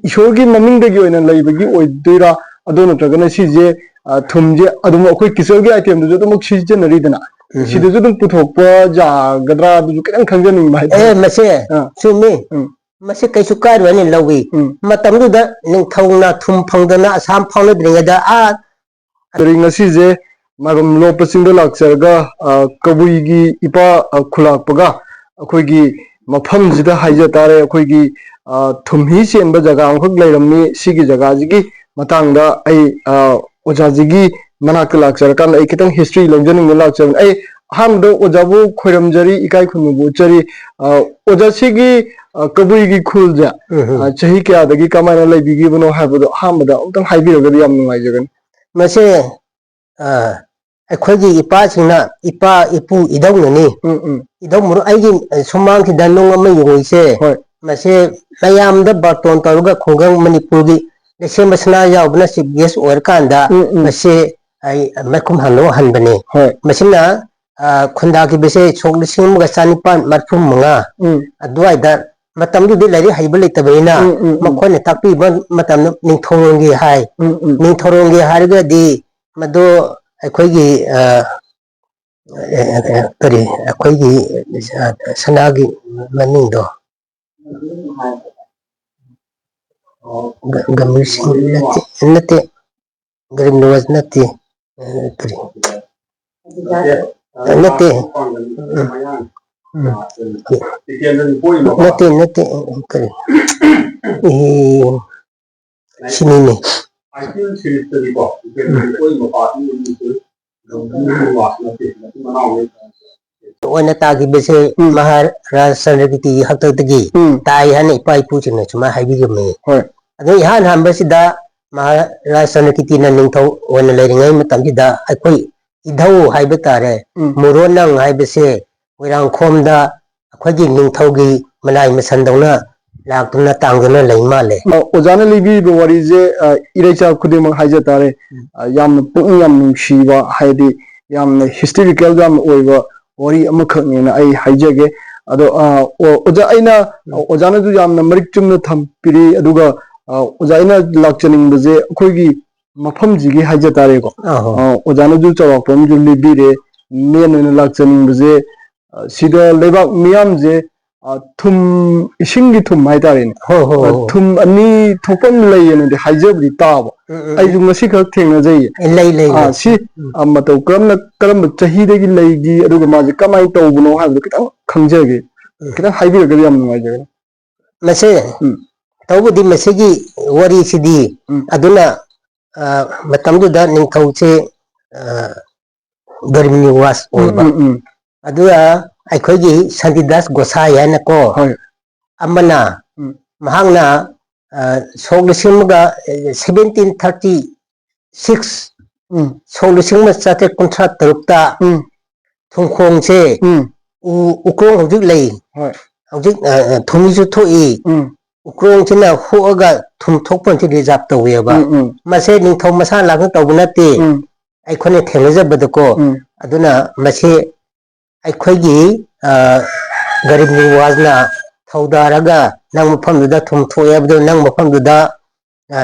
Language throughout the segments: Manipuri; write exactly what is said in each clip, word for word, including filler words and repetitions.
ꯏꯁꯣꯔꯒꯤ ꯃꯃꯤꯡꯗꯒꯤ ꯑꯣꯏꯅ ꯂꯩꯕꯒꯤ ꯑꯣꯏꯗꯣꯏꯔꯥ? ꯑꯗꯣ ꯅꯠꯇ꯭ꯔꯒꯅ ꯁꯤꯁꯦ, ꯑ, ꯊꯨꯝꯁꯦ ꯑꯗꯨꯝ ꯑꯩꯈꯣꯏ ꯀꯤꯆꯜꯒꯤ item ꯗꯁꯨ ꯑꯗꯨꯃꯛ ꯁꯤꯖꯤꯟꯅꯔꯤꯗꯅ, ꯎꯝ꯫ ꯁꯤꯗꯁꯨ ꯑꯗꯨꯝ ꯄꯨꯊꯣꯛꯄ ꯌꯥꯒꯗ꯭ꯔꯥ? ꯑꯗꯨꯁꯨ ꯈꯤꯇꯪ ꯈꯪꯖꯅꯤꯡꯕ ꯍꯥꯏꯇꯥꯔꯦ꯫ ꯑꯦ, ꯃꯁꯦ ꯑꯥ꯫ ꯆꯨꯝꯃꯤ꯫ ꯎꯝ꯫ ꯃꯁꯤ ꯀꯩꯁꯨ ꯀꯥꯏꯔꯣꯏꯅ ꯂꯧꯏ꯫ ꯎꯝ꯫ ꯃꯇꯝꯗꯨꯗ ꯅꯤꯡꯊꯧꯅ ꯊꯨꯝ ꯐꯪꯗꯅ ꯑꯁꯥꯝ ꯐꯥꯎꯅꯗ꯭ꯔꯤꯉꯩꯗ ꯑꯥ ꯀꯔꯤ ꯉꯁꯤꯁꯦ ꯃꯥꯏꯕꯝ ꯂꯣꯛꯄ ꯆꯤꯡꯗ ꯂꯥꯛꯆꯔꯒ, ꯑ, ꯀꯕꯨꯏꯒꯤ ꯏꯄꯥ, ꯑ, ꯈꯨꯂꯥꯛꯄꯒ ꯑꯩꯈꯣꯏꯒꯤ ꯃꯐꯝꯁꯤꯗ ꯍꯥꯏꯖ ꯇꯥꯔꯦ, ꯑꯩꯈꯣꯏꯒꯤ, ꯑ, ꯊꯨꯝꯍꯤ ꯆꯦꯟꯕ ꯖꯒꯥ ꯑꯃꯈꯛ ꯂꯩꯔꯝꯃꯤ꯫ ꯁꯤꯒꯤ ꯖꯒꯥꯁꯤꯒꯤ ꯃꯇꯥꯡꯗ ꯑꯩ, ꯑ, ꯑꯣꯖꯥꯁꯤꯒꯤ ꯃꯅꯥꯛꯇ ꯂꯥꯛꯆꯔꯀꯥꯟꯗ ꯑꯩ ꯈꯤꯇꯪ history ꯂꯧꯖꯅꯤꯡꯗꯅ ꯂꯥꯛꯆꯕꯅꯤ꯫ ꯑꯩ ꯑꯍꯥꯟꯕꯗ ꯑꯣꯖꯥꯕꯨ ꯈꯣꯏꯔꯝꯖꯔꯤ, ꯏꯀꯥꯏ ꯈꯨꯝꯅꯕ ꯎꯠꯆꯔꯤ꯫ ꯑ, ꯑꯣꯖꯥꯁꯤꯒꯤ, ꯑ, ꯀꯕꯨꯏꯒꯤ ꯈꯨꯜꯁꯦ, ꯎꯝ ꯍꯝ꯫ ꯑ, ꯆꯍꯤ ꯀꯌꯥꯗꯒꯤ ꯀꯃꯥꯏꯅ ꯂꯩꯕꯤꯈꯤꯕꯅꯣ ꯍꯥꯏꯕꯗꯣ ꯑꯍꯥꯟꯕꯗ ꯑꯃꯨꯛꯇꯪ ꯍꯥꯏꯕꯤꯔꯒꯗꯤ ꯌꯥꯝ ꯅꯨꯡꯉꯥꯏꯖꯒꯅꯤ꯫ ꯃꯁꯦ, ꯑ, ꯑꯩꯈꯣꯏꯒꯤ ꯏꯄꯥꯁꯤꯡꯅ, ꯏꯄꯥ, ꯏꯄꯨ, ꯏꯙꯧꯅꯅꯤ꯫ ꯎꯝ, ꯎꯝ꯫ ꯏꯙꯧ ꯃꯔꯨ-, ꯑꯩꯒꯤ, ꯑ, ꯁꯨꯃꯥꯡꯁꯤꯗ ꯅꯨꯡ ꯑꯃ ꯌꯨꯡꯉꯤꯁꯦ, ꯍꯣꯏ꯫ ꯃꯁꯦ ꯃꯌꯥꯝꯗ ꯕꯥꯔꯇꯣꯟ ꯇꯧꯔꯒ ꯈꯨꯡꯒꯪ ꯃꯅꯤꯄꯨꯔꯒꯤ ꯂꯩꯁꯦꯝꯕ ꯁꯅꯥ ꯌꯥꯎꯕꯅ chief guest ꯑꯣꯏꯔꯀꯥꯟꯗ ꯎꯝ, ꯎꯝ꯫ ꯃꯁꯦ ꯑꯩ ꯃꯩꯈꯨꯝ ꯍꯥꯟꯅ ꯍꯟꯕꯅꯦ꯫ ꯍꯣꯏ꯫ ꯃꯁꯤꯅ, ꯑ, ꯈꯨꯟꯗꯥꯈꯤꯕꯁꯦ ꯁꯣꯛ ꯂꯤꯁꯤꯡ ꯑꯃꯒ ꯆꯅꯤꯄꯥꯟ ꯃꯔꯤꯐꯨ ꯃꯉꯥ ꯎꯝ꯫ ꯑꯗꯨꯋꯥꯏꯗ, ꯃꯇꯝꯗꯨꯗꯤ ꯂꯥꯏꯔꯤꯛ ꯍꯩꯕ ꯂꯩꯇꯕꯅꯤꯅ ꯎꯝ, ꯎꯝ, ꯎꯝ꯫ ꯃꯈꯣꯏꯅ ꯇꯥꯛꯄꯤꯕ ꯃꯇꯝꯗ ꯅꯤꯡꯊꯧꯔꯣꯟꯒꯤ ꯍꯥꯏ꯫ ꯎꯝ, ꯎꯝ꯫ ꯅꯤꯡꯊꯧꯔꯣꯟꯒꯤ ꯍꯥꯏꯔꯒꯗꯤ ꯃꯗꯨ ꯑꯩꯈꯣꯏꯒꯤ, ꯑ, ꯑ, ꯑ, ꯀꯔꯤ, ꯑꯩꯈꯣꯏꯒꯤ, ꯑ, ꯁꯅꯥꯒꯤ ꯃꯃꯤꯡꯗꯣ, ꯒ-, ꯒꯝꯚꯤꯔ ꯁꯤꯡ ꯅꯠꯇꯦ, ꯅꯠꯇꯦ, ꯒꯔꯤꯕ ꯅꯋꯥꯖ ꯅꯠꯇꯦ, ꯑ, ꯀꯔꯤ, ꯅꯠꯇꯦ, ꯎꯝ, ꯎꯝ, ꯅꯠꯇꯦ, ꯅꯠꯇꯦ, ꯀꯔꯤ, ꯑꯦ, ꯁꯤꯅꯤꯅꯦ꯫ ꯑꯣꯏꯅ ꯇꯥꯈꯤꯕꯁꯦ ꯎꯝ꯫ ꯃꯍꯥꯔꯥꯖ ꯆꯟꯗ꯭ꯔꯀꯤꯔꯇꯤꯒꯤ ꯍꯥꯛꯇꯛꯇꯒꯤ ꯎꯝ꯫ ꯇꯥꯏ ꯍꯥꯏꯅ ꯏꯄꯥ ꯏꯄꯨꯁꯤꯡꯅ ꯁꯨꯃꯥꯏꯅ ꯍꯥꯏꯕꯤꯔꯝꯃꯤ꯫ ꯍꯣꯏ꯫ ꯑꯗꯨ ꯏꯍꯥꯟ ꯍꯥꯟꯕꯁꯤꯗ ꯃꯍꯥꯔꯥꯖ ꯆꯟꯗ꯭ꯔꯀꯤꯔꯇꯤꯅ ꯅꯤꯡꯊꯧ ꯑꯣꯏꯅ ꯂꯩꯔꯤꯉꯩ ꯃꯇꯝꯁꯤꯗ ꯑꯩꯈꯣꯏ ꯏꯙꯧ ꯍꯥꯏꯕ ꯇꯥꯔꯦ, ꯎꯝ꯫ ꯃꯣꯔꯣꯅꯪ ꯍꯥꯏꯕꯁꯦ ꯃꯣꯏꯔꯥꯡꯈꯣꯝꯗ ꯑꯩꯈꯣꯏꯒꯤ ꯅꯤꯡꯊꯧꯒꯤ ꯃꯅꯥꯏ ꯃꯁꯟꯗꯧꯅ ꯂꯥꯛꯇꯨꯅ ꯇꯥꯡꯗꯨꯅ ꯂꯩ ꯃꯥꯜꯂꯦ꯫ ꯑ, ꯑꯣꯖꯥꯅ ꯂꯤꯕꯤꯔꯤꯕ ꯋꯥꯔꯤꯁꯦ, ꯑ, ꯏꯔꯩꯆꯥ ꯈꯨꯗꯤꯡꯃꯛ ꯍꯥꯏꯖ ꯇꯥꯔꯦ, ꯎꯝ꯫ ꯑ, ꯌꯥꯝꯅ ꯄꯨꯛꯅꯤꯡ ꯌꯥꯝ ꯅꯨꯡꯁꯤꯕ, ꯍꯥꯏꯗꯤ ꯌꯥꯝꯅ historical ꯌꯥꯝꯅ ꯑꯣꯏꯕ ꯋꯥꯔꯤ ꯑꯃꯈꯛꯅꯦꯅ ꯑꯩ ꯍꯥꯏꯖꯒꯦ꯫ ꯑꯗꯣ ꯑ, ꯑꯣ- ꯑꯣꯖꯥ ꯑꯩꯅ, ꯑꯣꯖꯥꯅꯁꯨ ꯌꯥꯝꯅ ꯃꯔꯤꯛ ꯆꯨꯝꯅ ꯊꯝꯕꯤꯔꯤ꯫ ꯑꯗꯨꯒ ꯑ, ꯑꯣꯖꯥ ꯑꯩꯅ ꯂꯥꯛꯆꯅꯤꯡꯕꯁꯦ ꯑꯩꯈꯣꯏꯒꯤ ꯃꯐꯝꯁꯤꯒꯤ ꯍꯥꯏꯖ ꯇꯥꯔꯦꯀꯣ꯫ ꯑꯍꯣ꯫ ꯑ, ꯑꯣꯖꯥꯅꯁꯨ ꯆꯥꯎꯔꯥꯛꯄ ꯑꯃꯁꯨ ꯂꯤꯕꯤꯔꯦ꯫ ꯃꯦꯟ ꯑꯣꯏꯅ ꯂꯥꯛꯆꯅꯤꯡꯕꯁꯦ, ꯑ, ꯁꯤꯗ ꯂꯩꯕꯥꯛ ꯃꯤꯌꯥꯝꯁꯦ, ꯑ, ꯊꯨꯝ, ꯏꯁꯤꯡꯒꯤ ꯊꯨꯝ ꯍꯥꯏꯇꯥꯔꯦꯅꯦ꯫ ꯍꯣ, ꯍꯣ, ꯑ, ꯍꯣ꯫ ꯊꯨꯝ ꯑꯅꯤ ꯊꯣꯛꯄ ꯑꯃ ꯂꯩꯌꯦꯅꯗꯤ ꯍꯥꯏꯖꯕꯗꯤ ꯇꯥꯕ꯫ ꯎꯝ, ꯎꯝ, ꯑꯩꯁꯨ ꯎꯝ꯫ ꯉꯁꯤ ꯈꯛ ꯊꯦꯡꯅꯖꯩꯌꯦ꯫ ꯑꯦ, ꯂꯩ, ꯂꯩ, ꯑ, ꯂꯩ꯫ ꯁꯤ, ꯎꯝ꯫ ꯑ, ꯃꯇꯧ ꯀꯔꯝꯅ, ꯀꯔꯝꯕ ꯆꯍꯤꯗꯒꯤ ꯂꯩꯒꯤ, ꯑꯗꯨꯒ ꯃꯥꯁꯦ ꯀꯃꯥꯏꯅ ꯇꯧꯕꯅꯣ ꯍꯥꯏꯕꯗꯣ ꯈꯤꯇꯪ ꯈꯪꯖꯒꯦ꯫ ꯎꯝ꯫ ꯈꯤꯇꯪ ꯍꯥꯏꯕꯤꯔꯒꯗꯤ ꯌꯥꯝ ꯅꯨꯡꯉꯥꯏꯖꯒꯅꯤ꯫ ꯃꯁꯦ, ꯎꯝ꯫ ꯇꯧꯕꯗꯤ ꯃꯁꯤꯒꯤ ꯋꯥꯔꯤꯁꯤꯗꯤ, ꯎꯝ꯫ ꯑꯗꯨꯅ, ꯑ, ꯃꯇꯝꯗꯨꯗ ꯅꯤꯡꯊꯧꯁꯦ, ꯑ, ꯒꯔꯤꯕ ꯅꯤꯋꯥꯖ ꯎꯝ, ꯑꯣꯏꯕ꯫ ꯎꯝ, ꯎꯝ꯫ ꯑꯗꯨꯒ ꯑꯩꯈꯣꯏꯒꯤ ꯁꯥꯟꯇꯤꯗꯥꯁ ꯒꯣꯁꯥꯏ ꯍꯥꯏꯅꯀꯣ, ꯍꯣꯏ꯫ ꯑꯃꯅ, ꯎꯝ꯫ ꯃꯍꯥꯛꯅ, ꯑ, ꯁꯣꯛ ꯂꯤꯁꯤꯡ ꯑꯃꯒ, ꯑ, seventeen thirty six, ꯎꯝ꯫ ꯁꯣꯛ ꯂꯤꯁꯤꯡ ꯑꯃ ꯆꯥꯇ꯭ꯔꯦꯠ ꯀꯨꯟꯊ꯭ꯔꯥ ꯇꯔꯨꯛꯇ ꯎꯝ꯫ ꯊꯨꯝꯈꯣꯡꯁꯦ ꯎꯝ꯫ ꯎ-, ꯎꯀ꯭ꯔꯣꯡ ꯍꯧꯖꯤꯛ ꯂꯩ꯫ ꯍꯣꯏ꯫ ꯍꯧꯖꯤꯛ, ꯑ, ꯑ, ꯊꯨꯝꯁꯨ ꯊꯣꯛꯏ꯫ ꯎꯝ꯫ ꯎꯀ꯭ꯔꯣꯡꯁꯤꯅ ꯍꯨꯛꯑꯒ ꯊꯨꯝ ꯊꯣꯛꯄꯁꯤ ꯔꯤꯖꯥꯔꯚ ꯇꯧꯋꯦꯕ꯫ ꯎꯝ, ꯎꯝ꯫ ꯃꯁꯦ ꯅꯤꯡꯊꯧ ꯃꯁꯥ ꯂꯥꯛꯅ ꯇꯧꯕ ꯅꯠꯇꯦ꯫ ꯎꯝ꯫ ꯑꯩꯈꯣꯏꯅ ꯊꯦꯡꯅꯖꯕꯗꯀꯣ꯫ ꯎꯝ꯫ ꯑꯗꯨꯅ ꯃꯁꯤ ꯑꯩꯈꯣꯏꯒꯤ, ꯑ, ꯒꯔꯤꯕ ꯅꯤꯋꯥꯖꯅ ꯊꯧꯗꯥꯔꯒ ꯅꯪ ꯃꯐꯝꯗꯨꯗ ꯊꯨꯝ ꯊꯣꯛꯑꯦ ꯍꯥꯏꯕꯗꯣ ꯅꯪ ꯃꯐꯝꯗꯨꯗ, ꯑ,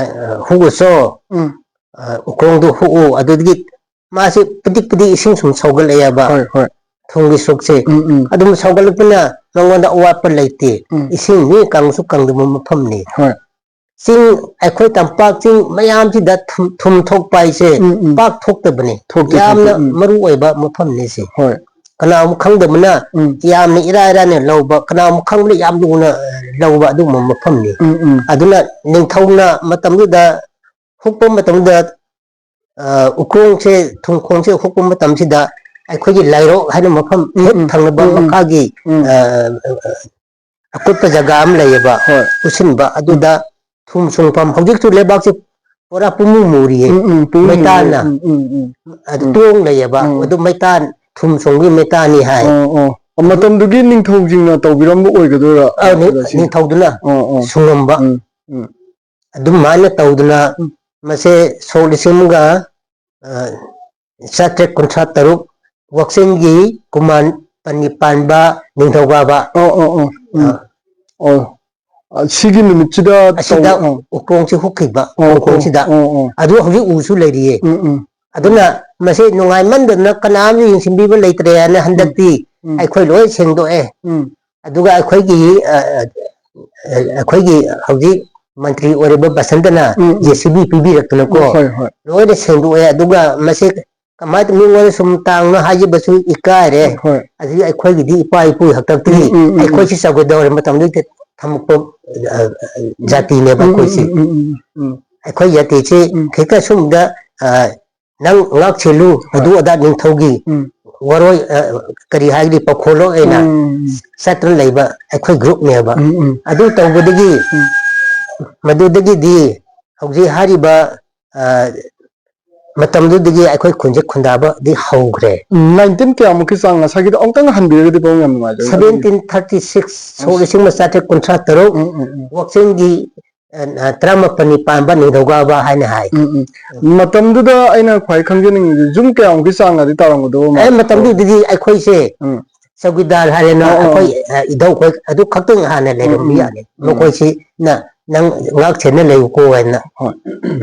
ꯍꯨꯛꯎꯆꯣ꯫ ꯎꯝ꯫ ꯑ, ꯎꯀ꯭ꯔꯣꯡꯗꯨ ꯍꯨꯛꯎ꯫ ꯑꯗꯨꯗꯒꯤ ꯃꯥꯁꯤ ꯄꯤꯗꯤꯛ ꯄꯤꯗꯤꯛ ꯏꯁꯤꯡ ꯁꯨꯝ ꯁꯧꯒꯠꯂꯛꯑꯦꯕ꯫ ꯍꯣꯏ, ꯍꯣꯏ꯫ ꯊꯨꯝꯒꯤ ꯁꯔꯨꯛꯁꯦ꯫ ꯎꯝ, ꯎꯝ꯫ ꯑꯗꯨꯝ ꯁꯧꯒꯠꯂꯛꯄꯅ ꯃꯉꯣꯟꯗ ꯑꯋꯥꯠꯄ ꯂꯩꯇꯦ꯫ ꯎꯝ꯫ ꯏꯁꯤꯡ ꯃꯤ ꯀꯪꯁꯨ ꯀꯪꯗꯕ ꯃꯐꯝꯅꯤ꯫ ꯍꯣꯏ꯫ ꯆꯤꯡ, ꯑꯩꯈꯣꯏ ꯇꯝꯄꯥꯛ ꯆꯤꯡ ꯃꯌꯥꯝꯁꯤꯗ ꯊꯨꯝ, ꯊꯨꯝ ꯊꯣꯛꯄ ꯍꯥꯏꯁꯦ ꯎꯝ, ꯎꯝ꯫ ꯄꯥꯛ ꯊꯣꯛꯇꯕꯅꯤ꯫ ꯊꯣꯛꯇꯦ, ꯌꯥꯝꯅ ꯊꯣꯛꯇꯦ꯫ ꯎꯝ꯫ ꯃꯔꯨ ꯑꯣꯏꯕ ꯃꯐꯝꯅꯤ ꯁꯤ꯫ ꯍꯣꯏ꯫ ꯀꯅꯥꯒꯨꯝꯕ ꯈꯪꯗꯕꯅ ꯎꯝ꯫ ꯌꯥꯝꯅ ꯏꯔꯥꯏ ꯂꯥꯏꯅ ꯂꯧꯕ, ꯀꯅꯥꯒꯨꯝꯕ ꯈꯪꯕꯅ ꯌꯥꯝ ꯂꯨꯅ, ꯑ, ꯂꯧꯕ ꯑꯗꯨꯒꯨꯝꯕ ꯃꯐꯝꯅꯤ꯫ ꯎꯝ, ꯎꯝ꯫ ꯑꯗꯨꯅ ꯅꯤꯡꯊꯧꯅ ꯃꯇꯝꯗꯨꯗ ꯍꯨꯛꯄ ꯃꯇꯝꯗ, ꯑ, ꯎꯀ꯭ꯔꯣꯡꯁꯦ, ꯊꯨꯝꯈꯣꯡꯁꯦ ꯍꯨꯛꯄ ꯃꯇꯝꯁꯤꯗ ꯑꯩꯈꯣꯏꯒꯤ ꯂꯥꯏꯔꯣꯛ ꯍꯥꯏꯅ ꯃꯐꯝ ꯎꯝ, ꯍꯦꯛ ꯎꯝ, ꯊꯪꯅꯕ ꯎꯝ, ꯎꯝ, ꯃꯈꯥꯒꯤ, ꯎꯝ꯫ ꯑ, ꯑ, ꯑ, ꯑꯀꯨꯠꯄ ꯖꯒꯥ ꯑꯃ ꯂꯩꯌꯦꯕ, ꯍꯣꯏ꯫ ꯎꯠꯁꯤꯟꯕ, ꯎꯝ꯫ ꯑꯗꯨꯗ ꯊꯨꯝ ꯁꯨꯡꯐꯝ, ꯍꯧꯖꯤꯛꯁꯨ ꯂꯩꯕꯥꯛꯁꯦ ꯄꯨꯔꯥ ꯄꯨꯡꯃꯨ ꯃꯨꯔꯤꯌꯦ, ꯎꯝ, ꯎꯝ, ꯄꯨꯡꯃꯨ ꯃꯨꯔꯤ꯫ ꯃꯩꯇꯥꯟꯅ꯫ ꯎꯝ, ꯎꯝ, ꯎꯝ, ꯑꯗꯨ ꯎꯝ꯫ ꯇꯣꯡ ꯂꯩꯌꯦꯕ, ꯎꯝ꯫ ꯑꯗꯨ ꯃꯩꯇꯥꯟ, ꯊꯨꯝ ꯁꯨꯡꯒꯤ ꯃꯩꯇꯥꯟꯅꯤ ꯍꯥꯏ꯫ ꯑꯣ, ꯑꯣ꯫ ꯃꯇꯝꯗꯨꯒꯤ ꯅꯤꯡꯊꯧꯁꯤꯡꯅ ꯇꯧꯕꯤꯔꯝꯕ ꯑꯣꯏꯒꯗꯣꯏꯔꯥ, ꯑꯧ, ꯅꯤꯡ-, ꯑꯣꯖꯥ, ꯁꯤꯁꯦ? ꯅꯤꯡꯊꯧꯗꯨꯅ ꯑꯣ, ꯑꯣ꯫ ꯁꯨꯡꯉꯝꯕ꯫ ꯎꯝ, ꯎꯝ꯫ ꯑꯗꯨꯃꯥꯏꯅ ꯇꯧꯗꯅ ꯎꯝ꯫ ꯃꯁꯦ ꯁꯣꯛ ꯂꯤꯁꯤꯡ ꯑꯃꯒ, ꯑ, ꯆꯥꯇ꯭ꯔꯦꯠ ꯀꯨꯟꯊ꯭ꯔꯥ ꯇꯔꯨꯛ ꯋꯥꯛꯆꯤꯡꯒꯤ ꯀꯨꯃꯥꯟ ꯄꯅꯤ ꯄꯥꯟꯕ ꯅꯤꯡꯊꯧꯀꯥꯕ꯫ ꯑꯣ ꯑꯣ ꯑꯣ ꯎꯝ꯫ ꯑꯣ ꯑ, ꯁꯤꯒꯤ ꯅꯨꯃꯤꯠꯁꯤꯗ ꯑꯁꯤꯗ ꯇꯧ- ꯑ, ꯎꯈꯣꯡꯁꯤ ꯍꯨꯛꯈꯤꯕ ꯑꯣ, ꯎꯈꯣꯡꯁꯤꯗ꯫ ꯑꯣ ꯑꯣ ꯑꯗꯨ ꯍꯧꯖꯤꯛ ꯎꯁꯨ ꯂꯩꯔꯤꯌꯦ꯫ ꯎꯝ ꯎꯝ ꯑꯗꯨꯅ ꯃꯁꯤ ꯅꯨꯡꯉꯥꯏꯃꯟꯗꯗꯅ ꯀꯅꯥꯝ ꯌꯦꯡꯁꯤꯟꯕꯤꯕ ꯂꯩꯇ꯭ꯔꯦ ꯍꯥꯏꯅ ꯍꯟꯗꯛꯇꯤ ꯎꯝ ꯑꯩꯈꯣꯏ ꯂꯣꯏ ꯁꯦꯡꯗꯣꯛꯑꯦ꯫ ꯎꯝ ꯑꯗꯨꯒ ꯑꯩꯈꯣꯏꯒꯤ ꯑ, ꯑ, ꯑꯩꯈꯣꯏꯒꯤ ꯍꯧꯖꯤꯛ ꯃꯟꯇ꯭ꯔꯤ ꯑꯣꯏꯔꯤꯕ ꯕꯁꯟꯇꯅ ꯎꯝ, ꯎꯝ꯫ ꯖꯦ ꯁꯤ ꯕꯤ ꯄꯤꯕꯤꯔꯛꯇꯅꯀꯣ ꯍꯣꯏ ꯍꯣꯏ ꯂꯣꯏꯅ ꯁꯦꯡꯗꯣꯛꯑꯦ꯫ ꯑꯗꯨꯒ ꯃꯁꯤ ꯀꯃꯥꯏꯅ ꯃꯤꯉꯣꯟꯗ ꯁꯨꯝ ꯇꯥꯡꯅ ꯍꯥꯏꯖꯕꯁꯨ ꯏꯀꯥꯏꯔꯦ꯫ ꯍꯣꯏ ꯑꯁꯤꯗꯤ ꯑꯩꯈꯣꯏꯒꯤꯗꯤ ꯏꯄꯥ ꯏꯄꯨ ꯍꯥꯛꯇꯛꯇꯤ ꯎꯝ, ꯎꯝ, ꯎꯝ, ꯎꯝ꯫ ꯑꯩꯈꯣꯏꯁꯤ ꯆꯧꯀꯤꯗꯥꯔ ꯃꯇꯝꯗꯒꯤ ꯊꯝꯃꯛꯄ ꯑ, ꯑ, ꯖꯥꯇꯤꯅꯦꯕ ꯎꯝ, ꯑꯩꯈꯣꯏꯁꯤ꯫ ꯎꯝ, ꯎꯝ, ꯎꯝ, ꯎꯝ, ꯑꯩꯈꯣꯏ ꯖꯥꯇꯤꯁꯤ ꯎꯝ꯫ ꯈꯤꯇ ꯁꯨꯝꯗ ꯑ, ꯅꯪ ꯉꯥꯛ ꯁꯦꯜꯂꯨ ꯑꯗꯨ ꯑꯗꯥ ꯅꯤꯡꯊꯧꯒꯤ ꯎꯝ꯫ ꯋꯥꯔꯣꯏ ꯑ, ꯀꯔꯤ ꯍꯥꯏꯒꯅꯤ ꯄꯥꯎꯈꯣꯜꯂꯣ ꯑꯣꯏꯅ ꯎꯝ, ꯆꯠꯇꯨꯅ ꯂꯩꯕ ꯑꯩꯈꯣꯏ ꯒ꯭ꯔꯨꯞꯅꯦꯕ꯫ ꯎꯝ, ꯎꯝ, ꯑꯗꯨ ꯇꯧꯕꯗꯒꯤ ꯎꯝ꯫ ꯃꯗꯨꯗꯒꯤꯗꯤ ꯍꯧꯖꯤꯛ ꯍꯥꯏꯔꯤꯕ ꯑ, ꯃꯇꯝꯗꯨꯗꯒꯤ ꯑꯩꯈꯣꯏ ꯈꯨꯟꯁꯦ ꯈꯨꯟꯗꯥꯕꯗꯤ ꯍꯧꯈ꯭ꯔꯦ꯫ ꯎꯝ, ꯅꯥꯏꯟꯇꯤꯟ ꯀꯌꯥꯃꯨꯛꯀꯤ ꯆꯥꯡ ꯉꯁꯥꯏꯒꯤꯗꯣ ꯑꯃꯨꯛꯇꯪ ꯍꯟꯕꯤꯔꯒꯗꯤ ꯄꯥꯎ ꯌꯥꯝ ꯅꯨꯡꯉꯥꯏꯖꯒꯅꯤ꯫ ꯁꯚꯦꯟꯇꯤꯟ ꯊꯥꯔꯇꯤ ꯁꯤꯛꯁ ꯁꯣꯛ ꯂꯤꯁꯤꯡ ꯑꯃ ꯆꯥꯇ꯭ꯔꯦꯠ ꯀꯨꯟꯊ꯭ꯔꯥ ꯇꯔꯨꯛ ꯎꯝ, ꯎꯝ, ꯎꯝ꯫ ꯋꯥꯛꯆꯤꯡꯒꯤ ꯑ, ꯑ, ꯇꯔꯥꯃꯥꯄꯜꯅꯤ ꯄꯥꯟꯕ ꯅꯤꯡꯊꯧꯀꯥꯕ ꯍꯥꯏꯅ ꯍꯥꯏ꯫ ꯎꯝ, ꯎꯝ꯫ ꯃꯇꯝꯗꯨꯗ ꯑꯩꯅ ꯈ꯭ꯋꯥꯏ ꯈꯪꯖꯅꯤꯡꯉꯤꯁꯦ ꯌꯨꯝ ꯀꯌꯥꯃꯨꯛꯀꯤ ꯆꯥꯡꯒꯗꯤ ꯇꯥꯔꯝꯒꯗꯕ ꯑꯦ ꯃꯥꯜꯂꯤ? ꯃꯇꯝꯗꯨꯗꯗꯤ ꯑꯩꯈꯣꯏꯁꯦ ꯎꯝ꯫ ꯆꯧꯀꯤꯗꯥꯔ ꯍꯥꯏꯔꯦꯅ ꯑꯣ, ꯑꯣ꯫ ꯑꯩꯈꯣꯏ ꯑ, ꯏꯙꯧꯈꯣꯏ ꯑꯗꯨ ꯈꯛꯇꯪ ꯍꯥꯟꯅ ꯂꯩꯔꯝꯕ ꯎꯝ, ꯌꯥꯅꯤ꯫ ꯎꯝ꯫ ꯃꯈꯣꯏꯁꯤꯅ ꯅꯪ ꯉꯥꯛ ꯁꯦꯟꯅ ꯂꯩꯌꯨꯀꯣ ꯍꯥꯏꯅ꯫ ꯍꯣꯏ꯫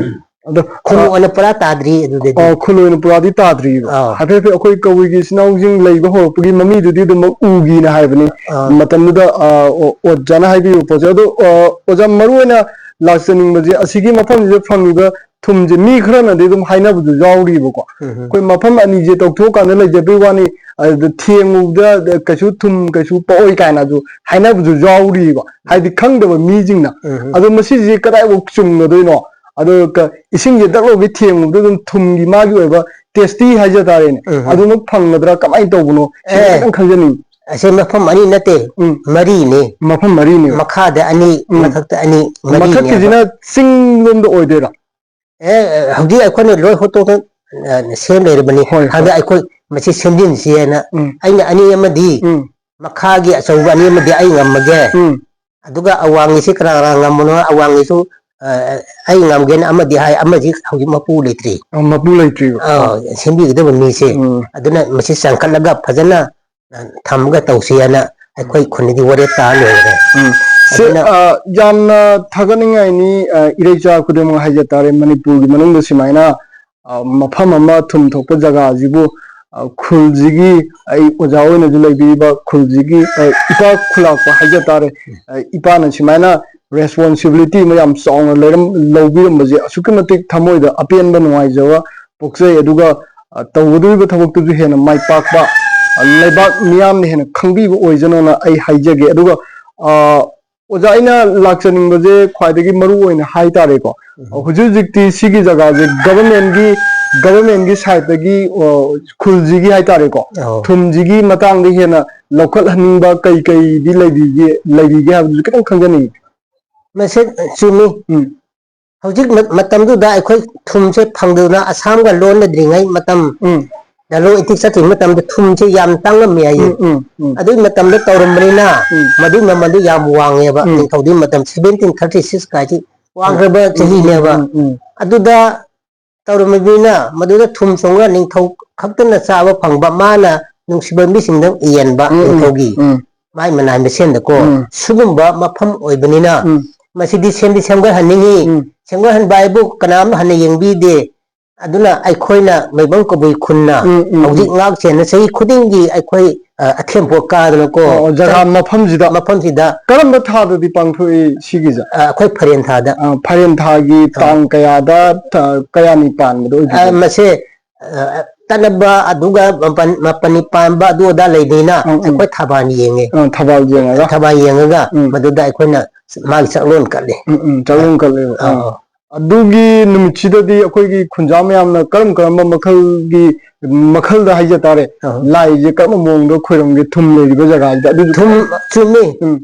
ꯑꯗꯣ ꯈꯨꯟ ꯑꯣꯏꯅ ꯄꯨꯔꯥ ꯇꯥꯗ꯭ꯔꯤ ꯑꯗꯨꯗꯗꯤ꯫ ꯑ, ꯈꯨꯟ ꯑꯣꯏꯅ ꯄꯨꯔꯥꯗꯤ ꯇꯥꯗ꯭ꯔꯤꯕ꯫ ꯑꯥ꯫ ꯍꯥꯏꯐꯦꯠ ꯍꯥꯏꯐꯦꯠ ꯑꯩꯈꯣꯏ ꯀꯕꯨꯏꯒꯤ ꯏꯆꯤꯟ ꯏꯅꯥꯎꯁꯤꯡ ꯂꯩꯕ ꯍꯧꯔꯛꯄꯒꯤ ꯃꯃꯤꯗꯨꯗꯤ ꯑꯗꯨꯝꯃꯛ ꯎꯒꯤꯅ ꯍꯥꯏꯕꯅꯤ꯫ ꯑꯥ꯫ ꯃꯇꯝꯗꯨꯗ, ꯑ, ꯑꯣ-, ꯑꯣꯖꯥꯅ ꯍꯥꯏꯕꯤꯌꯨ ꯄꯣꯠꯁꯦ꯫ ꯑꯗꯣ, ꯑ, ꯑꯣꯖꯥ, ꯃꯔꯨ ꯑꯣꯏꯅ ꯂꯥꯛꯆꯅꯤꯡꯕꯁꯦ ꯑꯁꯤꯒꯤ ꯃꯐꯝꯁꯤꯗ ꯐꯪꯉꯤꯕ ꯊꯨꯝꯁꯦ ꯃꯤ ꯈꯔꯅꯗꯤ ꯑꯗꯨꯝ ꯍꯥꯏꯅꯕꯁꯨ ꯌꯥꯎꯔꯤꯕꯀꯣ꯫ ꯎꯝ꯫ ꯑꯩꯈꯣꯏ ꯃꯐꯝ ꯑꯅꯤꯁꯦ ꯇꯧꯊꯣꯛꯑꯀꯥꯟꯗ ꯂꯩꯖꯕꯩ ꯋꯥꯅꯤ, ꯑꯗꯨꯗ ꯊꯦꯡꯉꯨꯕꯗ ꯀꯩꯁꯨ ꯊꯨꯝ ꯀꯩꯁꯨ ꯄꯣꯛꯑꯣꯏ ꯀꯥꯏꯅꯁꯨ ꯍꯥꯏꯅꯕꯁꯨ ꯌꯥꯎꯔꯤꯕ, ꯍꯥꯏꯗꯤ ꯈꯪꯗꯕ ꯃꯤꯁꯤꯡꯅ꯫ ꯎꯝ꯫ ꯑꯗꯣ ꯃꯁꯤꯁꯦ ꯀꯗꯥꯏꯐꯥꯎ ꯆꯨꯝꯒꯗꯣꯏꯅꯣ? ꯑꯗꯣ ꯀ-, ꯏꯁꯤꯡꯁꯦ ꯗꯛ ꯂꯥꯎꯒꯩ ꯊꯦꯡꯉꯨꯕꯗ ꯑꯗꯨꯝ ꯊꯨꯝꯒꯤ ꯃꯥꯒꯤ ꯑꯣꯏꯕ ꯇꯦꯁꯇꯤ ꯍꯥꯏꯖ ꯇꯥꯔꯦꯅꯦ, ꯎꯝ꯫ ꯑꯗꯨꯃꯛ ꯐꯪꯒꯗ꯭ꯔꯥ, ꯀꯃꯥꯏꯅ ꯇꯧꯕꯅꯣ, ꯁꯤꯁꯦ ꯑꯦ꯫ ꯈꯤꯇꯪ ꯈꯪꯖꯅꯤꯡꯉꯤ꯫ ꯑꯁꯤ ꯃꯐꯝ ꯑꯅꯤ ꯅꯠꯇꯦ, ꯎꯝ꯫ ꯃꯔꯤꯅꯦ꯫ ꯃꯐꯝ ꯃꯔꯤꯅꯦꯕ꯫ ꯃꯈꯥꯗ ꯑꯅꯤ, ꯎꯝ꯫ ꯃꯊꯛꯇ ꯑꯅꯤ, ꯃꯔꯤꯅꯦꯕ꯫ ꯃꯊꯛꯀꯤꯁꯤꯅ ꯆꯤꯡ ꯂꯣꯝꯗ ꯑꯣꯏꯗꯣꯏꯔꯥ? ꯑꯦ, ꯍꯧꯖꯤꯛ ꯑꯩꯈꯣꯏꯅ ꯂꯣꯏ ꯍꯨꯠꯇꯣꯛꯇ, ꯑ, ꯁꯦꯝ ꯂꯩꯔꯕꯅꯤ꯫ ꯍꯣꯏ, ꯍꯣꯏ꯫ ꯍꯟꯗꯛ ꯑꯩꯈꯣꯏ ꯃꯁꯤ ꯁꯦꯝꯖꯤꯟꯁꯤ ꯍꯥꯏꯅ ꯎꯝ꯫ ꯑꯩꯅ ꯑꯅꯤ ꯑꯃꯗꯤ, ꯎꯝ꯫ ꯃꯈꯥꯒꯤ ꯑꯆꯧꯕ ꯑꯅꯤ ꯑꯃꯗꯤ ꯑꯩ ꯉꯝꯃꯒꯦ꯫ ꯎꯝ꯫ ꯑꯗꯨꯒ ꯑꯋꯥꯡꯒꯤꯁꯤ ꯀꯅꯥ ꯀꯅꯥ ꯉꯝꯕꯅꯣ? ꯑꯋꯥꯡꯒꯤꯁꯨ, ꯑ, ꯑꯩ ꯉꯝꯒꯦꯅ ꯑꯃꯗꯤ ꯍꯥꯏ, ꯑꯃꯗꯤ ꯍꯧꯖꯤꯛ ꯃꯄꯨ ꯂꯩꯇ꯭ꯔꯤ꯫ ꯑ, ꯃꯄꯨ ꯂꯩꯇ꯭ꯔꯤꯕ꯫ ꯑ, ꯁꯦꯝꯕꯤꯒꯗꯕ ꯃꯤꯁꯦ꯫ ꯎꯝ꯫ ꯑꯗꯨꯅ ꯃꯁꯤ ꯆꯪꯈꯠꯂꯒ ꯐꯖꯅ ꯊꯝꯃꯒ ꯇꯧꯁꯤ ꯍꯥꯏꯅ ꯑꯩꯈꯣꯏ ꯈꯨꯟꯗꯗꯤ ꯋꯥꯔꯦꯞ ꯇꯥꯔ ꯂꯣꯏꯔꯦ꯫ ꯎꯝ꯫ ꯁꯤ, ꯑ, ꯌꯥꯝꯅ ꯊꯥꯒꯠꯅꯤꯡꯉꯥꯏꯅꯤ, ꯑ, ꯏꯔꯩꯆꯥ ꯈꯨꯗꯤꯡꯃꯛ ꯍꯥꯏꯖ ꯇꯥꯔꯦ꯫ ꯃꯅꯤꯄꯨꯔꯒꯤ ꯃꯅꯨꯡꯗ ꯁꯨꯃꯥꯏꯅ, ꯑ, ꯃꯐꯝ ꯑꯃ ꯊꯨꯝ ꯊꯣꯛꯄ ꯖꯒꯥ ꯑꯁꯤꯕꯨ, ꯑ, ꯈꯨꯜꯁꯤꯒꯤ, ꯑꯩ ꯑꯣꯖꯥ ꯑꯣꯏꯅꯁꯨ ꯂꯩꯕꯤꯔꯤꯕ ꯈꯨꯜꯁꯤꯒꯤ, ꯑ, ꯏꯄꯥ ꯈꯨꯂꯥꯛꯄ ꯍꯥꯏꯖ ꯇꯥꯔꯦ꯫ ꯑ, ꯏꯄꯥꯅ ꯁꯨꯃꯥꯏꯅ responsibility ꯑꯃ ꯌꯥꯝ ꯆꯥꯎꯅ ꯂꯩꯔꯝ-, ꯂꯧꯕꯤꯔꯝꯕꯁꯦ ꯑꯁꯨꯛꯀꯤ ꯃꯇꯤꯛ ꯊꯃꯣꯏꯗ ꯑꯄꯦꯟꯕ ꯅꯨꯡꯉꯥꯏꯖꯕ ꯄꯣꯛꯆꯩ꯫ ꯑꯗꯨꯒ, ꯑ, ꯇꯧꯒꯗꯧꯔꯤꯕ ꯊꯕꯛꯇꯨꯁꯨ ꯍꯦꯟꯅ ꯃꯥꯏ ꯄꯥꯛꯄ, ꯑ, ꯂꯩꯕꯥꯛ ꯃꯤꯌꯥꯝꯅ ꯍꯦꯟꯅ ꯈꯪꯕꯤꯕ ꯑꯣꯏꯖꯅꯣꯅ ꯑꯩ ꯍꯥꯏꯖꯒꯦ꯫ ꯑꯗꯨꯒ, ꯑ, ꯑꯣꯖꯥ, ꯑꯩꯅ ꯂꯥꯛꯆꯅꯤꯡꯕꯁꯦ ꯈ꯭ꯋꯥꯏꯗꯒꯤ ꯃꯔꯨ ꯑꯣꯏꯅ ꯍꯥꯏ ꯇꯥꯔꯦꯀꯣ꯫ ꯍꯧꯖꯤꯛ ꯍꯧꯖꯤꯛꯇꯤ ꯁꯤꯒꯤ ꯖꯒꯥꯁꯦ government ꯀꯤ, government ꯀꯤ side ꯇꯒꯤ, ꯑ, ꯈꯨꯜꯁꯤꯒꯤ ꯍꯥꯏ ꯇꯥꯔꯦꯀꯣ, ꯑꯧ꯫ ꯊꯨꯝꯁꯤꯒꯤ ꯃꯇꯥꯡꯗ ꯍꯦꯟꯅ ꯂꯧꯈꯠꯍꯟꯅꯤꯡꯕ ꯀꯩ ꯀꯩꯗꯤ ꯂꯩꯕꯤꯒꯦ, ꯂꯩꯕꯤꯒꯦ ꯍꯥꯏꯕꯗꯨꯁꯨ ꯈꯤꯇꯪ ꯈꯪꯖꯅꯤꯡꯉꯤ꯫ ꯃꯁꯤ ꯆꯨꯝꯃꯤ꯫ ꯎꯝ꯫ ꯍꯧꯖꯤꯛ ꯃ-, ꯃꯇꯝꯗꯨꯗ ꯑꯩꯈꯣꯏ ꯊꯨꯝꯁꯦ ꯐꯪꯗꯗꯅ ꯑꯁꯥꯝꯒ ꯂꯣꯟꯅꯗ꯭ꯔꯤꯉꯩ ꯃꯇꯝ, ꯎꯝ꯫ ꯂꯂꯣꯟ ꯏꯇꯤꯛ ꯆꯠꯇ꯭ꯔꯤꯉꯩ ꯃꯇꯝꯗ ꯊꯨꯝꯁꯦ ꯌꯥꯝ ꯇꯥꯡꯂꯝꯃꯤ ꯍꯥꯏꯌꯦ꯫ ꯎꯝ, ꯎꯝ, ꯎꯝ꯫ ꯑꯗꯨꯒꯤ ꯃꯇꯝꯗ ꯇꯧꯔꯝꯕꯅꯤꯅ ꯎꯝ꯫ ꯃꯗꯨꯒꯤ ꯃꯃꯜꯗꯨ ꯌꯥꯝ ꯋꯥꯡꯉꯦꯕ꯫ ꯎꯝ꯫ ꯅꯤꯡꯊꯧꯗꯨꯒꯤ ꯃꯇꯝ seventeen thirty six ꯀꯥꯏꯁꯤ ꯋꯥꯡꯈ꯭ꯔꯕ ꯎꯝ, ꯆꯍꯤꯅꯦꯕ꯫ ꯎꯝ, ꯎꯝ, ꯎꯝ꯫ ꯑꯗꯨꯗ ꯇꯧꯔꯝꯃꯤꯕꯅꯤꯅ ꯃꯗꯨꯗ ꯊꯨꯝ ꯆꯣꯡꯉꯒ ꯅꯤꯡꯊꯧ ꯈꯛꯇꯅ ꯆꯥꯕ ꯐꯪꯕ, ꯃꯥꯅ ꯅꯨꯡꯁꯤꯕ ꯃꯤꯁꯤꯡꯗ ꯌꯦꯟꯕ ꯎꯝ, ꯎꯝ, ꯅꯤꯡꯊꯧꯒꯤ ꯎꯝ꯫ ꯃꯥꯏ ꯃꯅꯥꯏ ꯃꯁꯦꯟꯗꯀꯣ꯫ ꯎꯝ꯫ ꯁꯤꯒꯨꯝꯕ ꯃꯐꯝ ꯑꯣꯏꯕꯅꯤꯅ ꯎꯝ꯫ ꯃꯁꯤꯗꯤ ꯁꯦꯝꯗꯤ ꯁꯦꯝꯒꯠꯍꯟꯅꯤꯡꯉꯤ꯫ ꯎꯝ꯫ ꯁꯦꯝꯒꯠꯍꯟꯕ ꯍꯥꯏꯕꯨ ꯀꯅꯥꯝ ꯍꯟꯅ ꯌꯦꯡꯕꯤꯗꯦ꯫ ꯑꯗꯨꯅ ꯑꯩꯈꯣꯏꯅ ꯃꯩꯕꯪ ꯀꯕꯨꯏ ꯈꯨꯟꯅ ꯎꯝ, ꯎꯝ, ꯍꯧꯖꯤꯛ ꯎꯝ꯫ ꯉꯥꯛ ꯁꯦꯟꯅ ꯆꯍꯤ ꯈꯨꯗꯤꯡꯒꯤ ꯑꯩꯈꯣꯏ, ꯑ, ꯑꯊꯦꯝ ꯄꯣꯠ ꯀꯥꯗꯅꯀꯣ꯫ ꯑꯣ, ꯖꯒꯥ ꯃꯐꯝꯁꯤꯗ꯫ ꯃꯐꯝꯁꯤꯗ꯫ ꯀꯔꯝꯕ ꯊꯥꯗꯗꯤ ꯄꯥꯡꯊꯣꯛꯏ ꯁꯤꯒꯤꯁꯦ? ꯑ, ꯑꯩꯈꯣꯏ ꯐꯔꯦꯟ ꯊꯥꯗ꯫ ꯑ, ꯐꯔꯦꯟ ꯊꯥꯒꯤ ꯇꯥꯡ ꯀꯌꯥꯗ, ꯊ-, ꯀꯌꯥꯅꯤ ꯄꯥꯟꯕꯗꯣ ꯑ, ꯑꯣꯏꯗꯣꯏꯅꯣ? ꯃꯁꯦ, ꯑ, ꯇꯠꯅꯕ ꯑꯗꯨꯒ ꯃꯄꯟ-, ꯃꯄꯅꯤ ꯄꯥꯟꯕ ꯑꯗꯨ ꯑꯗꯥ ꯂꯩꯕꯅꯤꯅ ꯎꯝ, ꯎꯝ꯫ ꯑꯩꯈꯣꯏ ꯊꯕꯥꯜ ꯌꯦꯡꯉꯦ꯫ ꯑ, ꯊꯕꯥꯜ ꯌꯦꯡꯉꯒ꯫ ꯊꯕꯥꯜ ꯌꯦꯡꯉꯒ ꯎꯝ꯫ ꯃꯗꯨꯗ ꯑꯩꯈꯣꯏꯅ ꯃꯥꯒꯤ ꯆꯥꯛꯂꯣꯟ ꯀꯠꯂꯤ꯫ ꯎꯝ, ꯎꯝ, ꯆꯥꯛꯂꯣꯟ ꯀꯠꯂꯦꯕ꯫ ꯑ, ꯑ꯫ ꯑꯗꯨꯒꯤ ꯅꯨꯃꯤꯠꯁꯤꯗꯗꯤ ꯑꯩꯈꯣꯏꯒꯤ ꯈꯨꯟꯖꯥ ꯃꯌꯥꯝꯅ ꯀꯔꯝ ꯀꯔꯝꯕ ꯃꯈꯜꯒꯤ, ꯃꯈꯜꯗ ꯍꯥꯏꯖ ꯇꯥꯔꯦ, ꯑ꯫ ꯂꯥꯏꯁꯦ ꯀꯔꯝꯕ ꯃꯑꯣꯡꯗ ꯈꯣꯏꯔꯝꯒꯦ ꯊꯨꯝ ꯂꯩꯔꯤꯕ ꯖꯒꯥꯁꯤꯗ? ꯑꯗꯨꯁꯨ ꯊꯨꯝ, ꯆꯨꯝꯃꯤ꯫ ꯎꯝ꯫